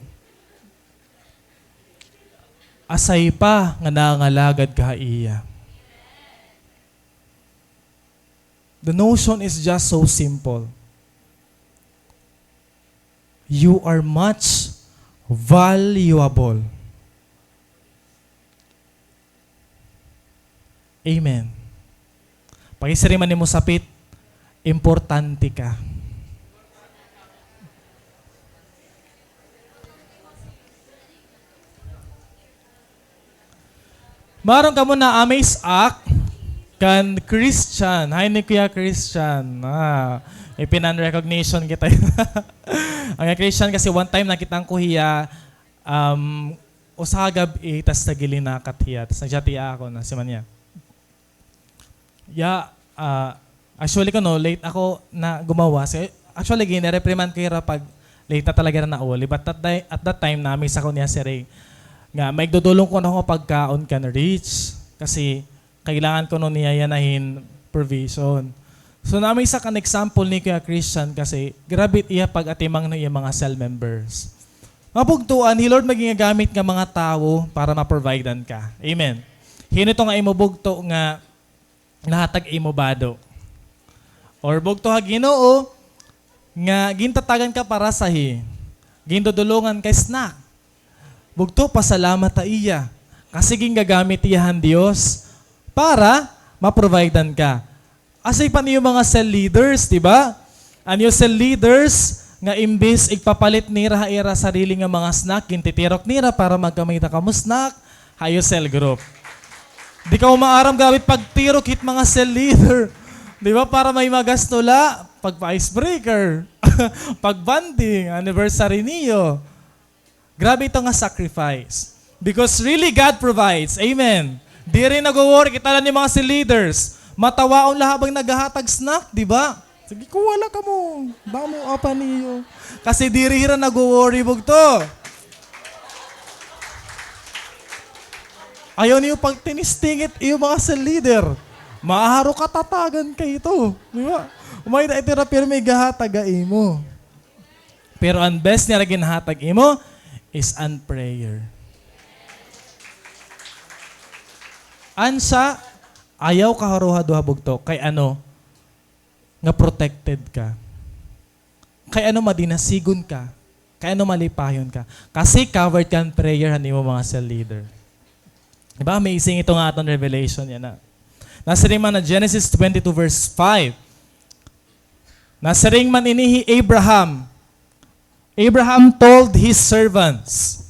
Asay pa nga nangalagad ka ha iya. The notion is just so simple. You are much valuable. Amen. Pakisiring man nimo sapit, importante ka. Maaram kamo na-amaze ak kan Christian. Hi ni Kuya Christian. Ah, ipinan-recognition kita. An Christian kasi one time nakit-an ko hiya, um, usa ka gab-i, tas nagilinakat hiya. Tas nag-chat hiya ha akon, nasiring man niya. Ya, ah, actually kuno, late ako na gumawas. Eh, actually, gini-reprimand ko hira pag late na talaga hira nauli. But at that, at that time, na-amaze ako niya, siring nga, maigdudulong kuno ako nga pagkaon kan Rich. Kasi kailangan kuno niya yana hin provision. So, na-amaze ak kan example ni Kuya Christian kasi grabe iya pag-atimang han iya mga cell members. Mga bugtoan, hi Lord may ginagamit nga mga tawo para ma-providean ka. Amen. Hin-o ito nga imo bugto nga nahatag imo bado? Or bugto ha Ginoo nga gintatagan ka parasahe, gindudulongan ka snack. Bugto, pasalamat ha iya. Kasi gingagamit hiya han Dios para ma-providean ka. Asay pa an iyo mga cell leaders, di ba? An iyo cell leaders nga imbis igpapalit nira ha ira sarili nga mga snack, gintitirok nira para magkamita kamo snack ha iyo cell group. Di kamo maaram, grabe pagtirok hit mga cell leader. Di ba? Para may magasto la, pagpa-icebreaker, pag-bonding, anniversary niyo. Grabe ito nga sacrifice. Because really, God provides. Amen. Diri nagwo-worry. Kita la an mga cell leaders. Matawaon la habang naghahatag snack, di ba? Sige, kuha la kamo. Damo apa niyo. Kasi diri hira nagwo-worry, bugto. Ayaw niyo pagtinistingit iyo mga cell leader. Maaro katatagan kay ito. Di ba? May-ada ito hira pirmi ighahatag ha imo. Pero an best nira ginhatag imo is an prayer. An sa, ayaw ka haruha-duha, bugto, kay ano, nga protected ka. Kay ano, madinasigon ka. Kay ano, malipayon ka. Kasi covered kan prayer han imo mga cell leader. Di ba? Amazing ito nga aton revelation yana. Nasiring man ha Genesis twenty-two verse five. Nasiring man ini hi Abraham. Abraham told his servants,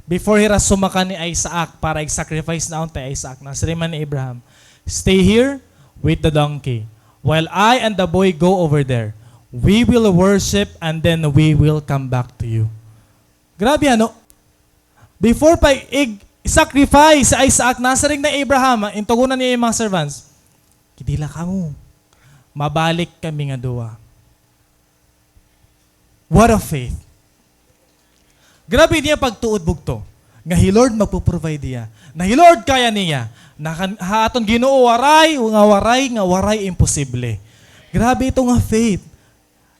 before hira sumakan ni Isaac para ig-sacrifice na unta hi Isaac, nasiring man ni Abraham, "Stay here with the donkey, while I and the boy go over there. We will worship and then we will come back to you." Grabe, ano? Before pa ig-sacrifice hi Isaac, nasiring na Abraham, ha, intugonan niya an mga servants, "Kidila kamo. Mabalik kami nga duha." What a faith. Grabe niya pagtuod, bugto, nga hi Lord magpo-provide hiya. Na hi Lord kaya niya. Na kan, ha aton Ginoo waray, nga waray, nga waray imposible. Grabe ito nga faith.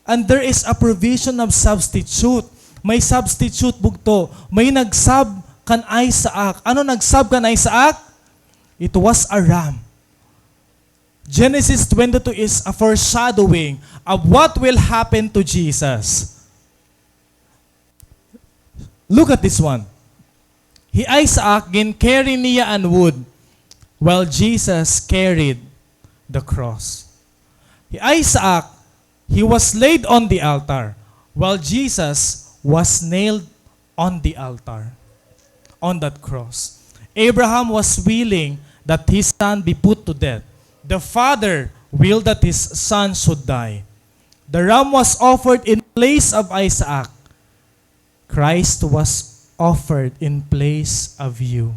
And there is a provision of substitute. May substitute, bugto. May nag-sub kan Isaac. Ano nag-sub kan Isaac? It was a ram. Genesis twenty-two is a foreshadowing of what will happen to Jesus. Look at this one. Hi Isaac, gin-carry niya an wood, while Jesus carried the cross. Hi Isaac, he was laid on the altar, while Jesus was nailed on the altar, on that cross. Abraham was willing that his son be put to death. The father willed that his son should die. The ram was offered in place of Isaac. Christ was offered in place of you.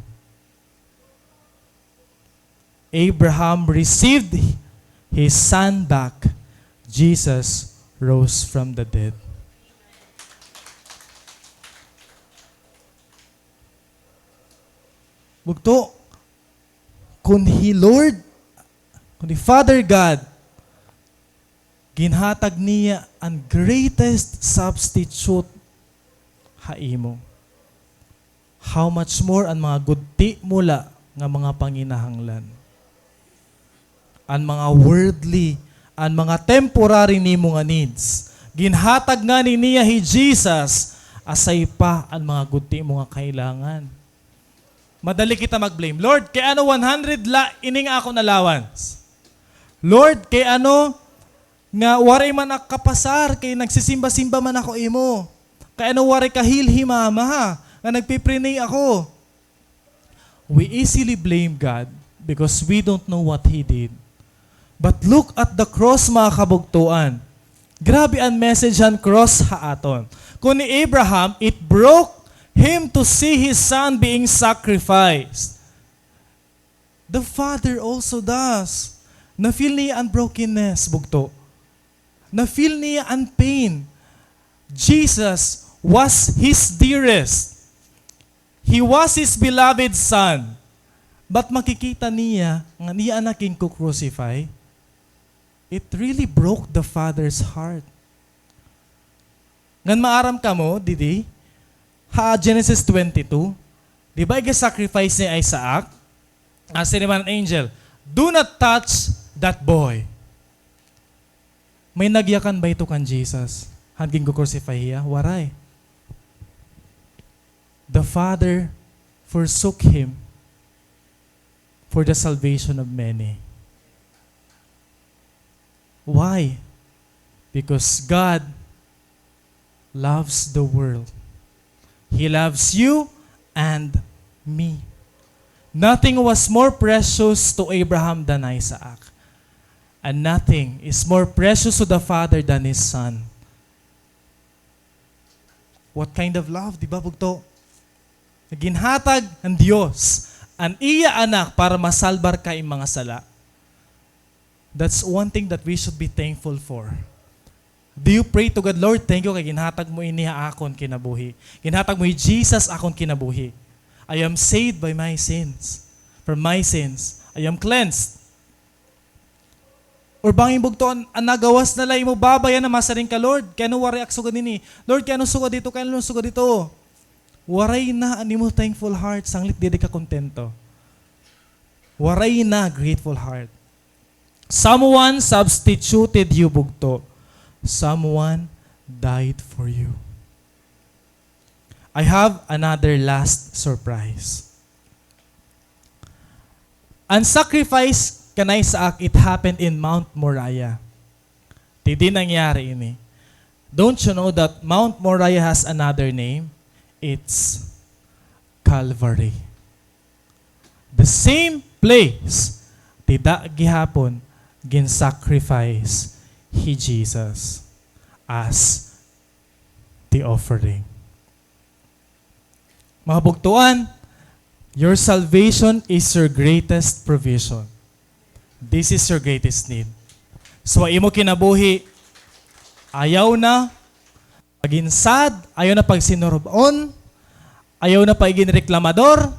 Abraham received his son back. Jesus rose from the dead. Bugto, Kon hi Lord, kon hi Father God, ginhatag niya an greatest substitute ha imo. How much more an mga gudti mo la nga mga panginahanglan? An mga worldly, an mga temporary nimo nga needs. Ginhatag ngani niya hi Jesus, asay pa an mga gudti mo nga kailangan. Madali kita mag-blame. Lord, kay ano one hundred la ining akon allowance? Lord, kay ano nga waray man ako kapasar, kay nagsisimba-simba man ako imo? Kay ano waray ka-heal hi mama, ha? Nga nagpiprini ako. We easily blame God because we don't know what He did. But look at the cross, mga kabugtoan. Grabe an message han cross ha aton. Kon hi Abraham, it broke him to see his son being sacrificed. The father also does. Na-feel niya an brokenness, bugto. Na-feel niya an pain. Jesus was his dearest. He was his beloved son. But makikita niya nga an iya anak ginko-crucify. It really broke the father's heart. Ngan maaram kamo, didi, ha Genesis twenty-two, di ba, iga-sacrifice ni Isaac? An siring man an angel, "Do not touch that boy." May nagyakan ba ito kan Jesus han ginko-crucify hiya? Waray. The Father forsook him for the salvation of many. Why? Because God loves the world. He loves you and me. Nothing was more precious to Abraham than Isaac. And nothing is more precious to the Father than his son. What kind of love, di ba, bugto? Ginhatag han Dios an iya anak para masalbar ka ha im mga sala. That's one thing that we should be thankful for. Do you pray to God, "Lord, thank you kay ginhatag mo ini ha akon kinabuhi. Ginhatag mo hi Jesus akon kinabuhi. I am saved by my sins. From my sins, I am cleansed." Or bangin bugto an, an nagawas na la imo baba yana, masiring ka, "Lord, kay ano waray ak sugad ini? Lord, kay ano sugad ito? Kay ano sugad ito?" Waray na an imo thankful heart, sanglit diri ka kontento. Waray na grateful heart. Someone substituted you, bugto. Someone died for you. I have another last surprise. An sacrifice kan Isaac, it happened in Mount Moriah. Didi nangyari ini. Don't you know that Mount Moriah has another name? It's Calvary. The same place, dida gihapon gin-sacrifice hi Jesus as the offering. Mga bugtoan, your salvation is your greatest provision. This is your greatest need. So, ha imo kinabuhi, ayaw na pagin sad, ayaw na pagsinurub-on, ayaw na pagin reklamador,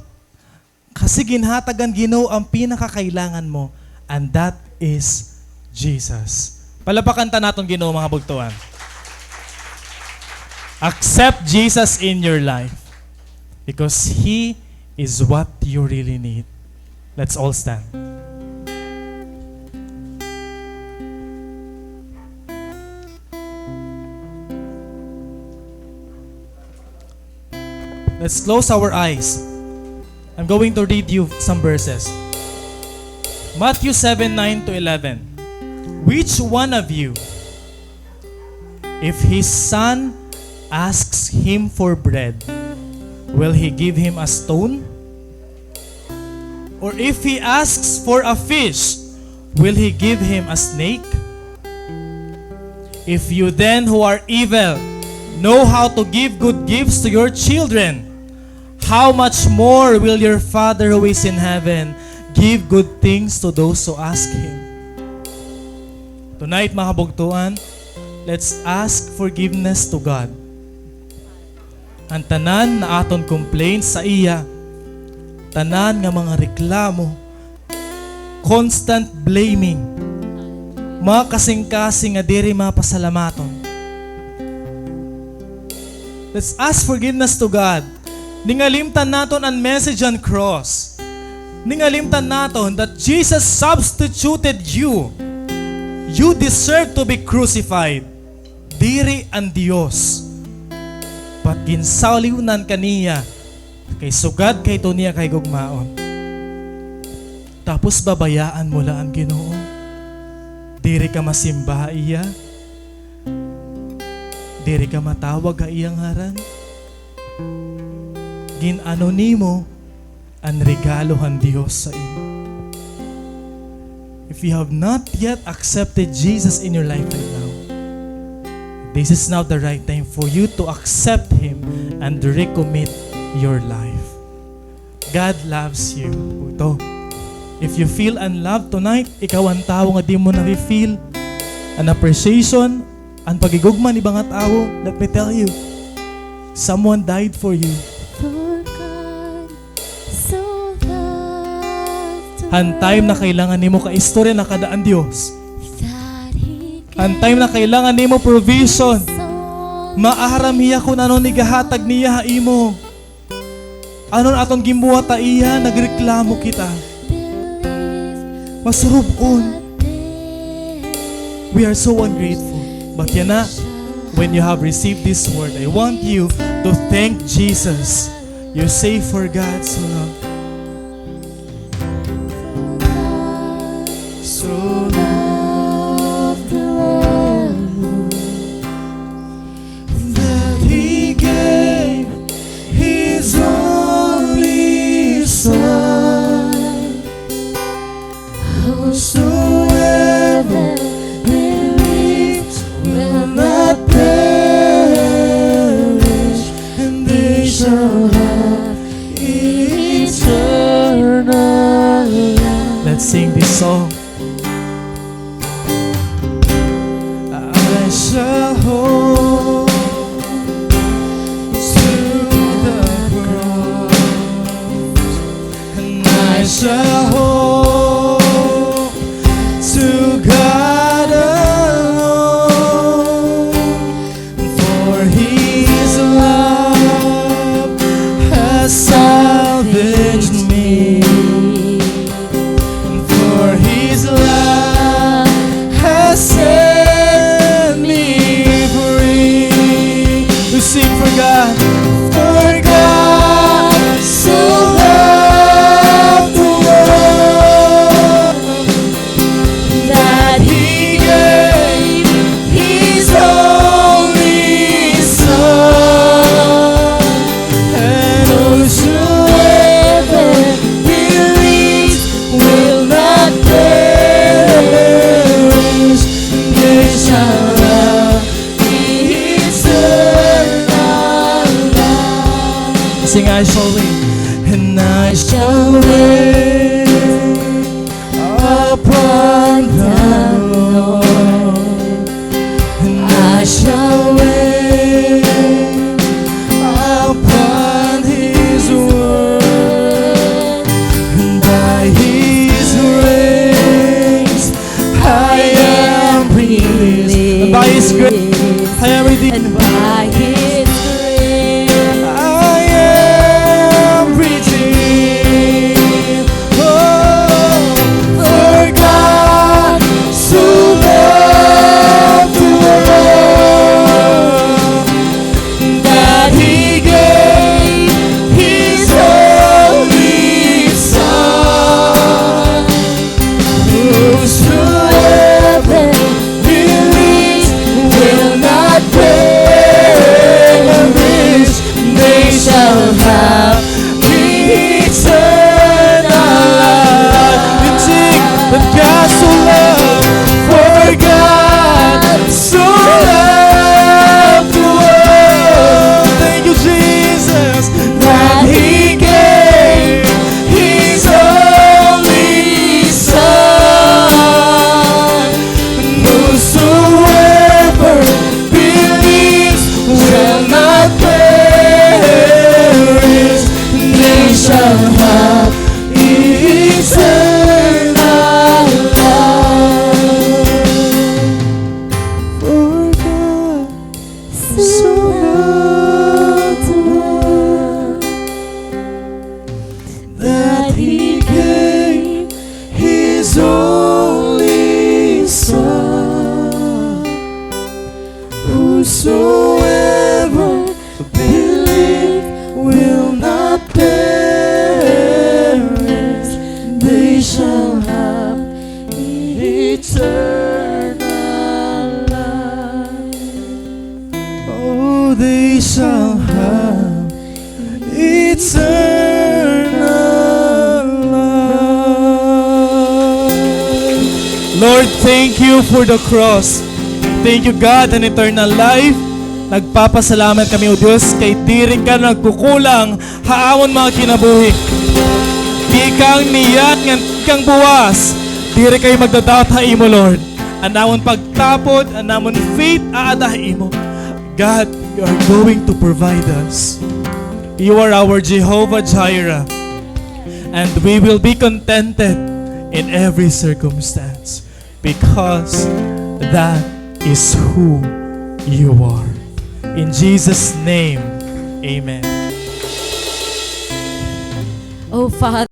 kasi ginhatag han Ginoo an pinakakailangan mo, and that is Jesus. Palapakan ta naton Ginoo, mga bugtoan. Accept Jesus in your life because He is what you really need. Let's all stand. Let's close our eyes. I'm going to read you some verses. Matthew seven, nine to eleven. Which one of you, if his son asks him for bread, will he give him a stone? Or if he asks for a fish, will he give him a snake? If you then, who are evil, know how to give good gifts to your children, how much more will your Father who is in heaven give good things to those who ask Him? Tonight, mga kabugtoan, let's ask forgiveness to God. An tanan nga aton complaints sa iya, tanan nga mga reklamo, Constant blaming. Mga kasingkasing nga diri mapasalamaton. Let's ask forgiveness to God. Ningalimtan naton an message han cross. Ningalimtan naton that Jesus substituted you. You deserve to be crucified. Diri an Dios. But ginsaliwnan ka niya kay sugad kay ito niya kahigugmaon. Tapos babayaan mo la an Ginoo. Diri ka masimba ha iya. Diri ka matawag ha iya ngaran. Gin-ano nimo an regalo han Dios sa imo. If you have not yet accepted Jesus in your life right now, this is now the right time for you to accept Him and recommit your life. God loves you. Ito. If you feel unloved tonight, ikaw an tawo nga di mo nafi-feel an appreciation, an paghigugma han iba nga tawo, let me tell you, someone died for you. For God so loved the world. Han time na kailangan nimo kaistorya, nakada an Dios. That He gave. Han time na kailangan nimo provision, maaram hiya kun ano an igahatag niya ha imo. Ano an aton ginbuhat ha iya, nagreklamo kita. Masurub-on. We are so ungrateful. But yana, when you have received this word, I want you to thank Jesus. You say, "For God so loved." So loved the world that He gave His only Son. Whosoever believes will not perish, and they shall have eternal life. Let's sing this song. I shall hold to the cross, and I shall hold to God alone. For His love has salvaged me. For His love has set me free. We sing for God. For God so loved the world that He gave His only Son, and whosoever believes will not perish, they shall have eternal life. Sing, I shall wait. And I shall wait upon the Lord. And I shall wait upon His word. And by His grace I am redeemed. By His grace I am redeemed. And by His grace I am redeemed. Oh, for God so loved the world that He gave His only Son. Whosoever believes will not perish. We shall have eternal life. Lord, thank you for the cross. Thank you, God, an eternal life. Nagpapasalamat kami, O Dios, kay diri ka nagkukulang ha amon mga kinabuhi. Tikang niyan ngan tikang buwas, diri kay magda-doubt ha imo, Lord. An amon pagtapod, an amon faith aada ha imo. God, you are going to provide us. You are our Jehovah Jireh, and we will be contented in every circumstance because that is who you are. In Jesus' name, amen. Oh, Father.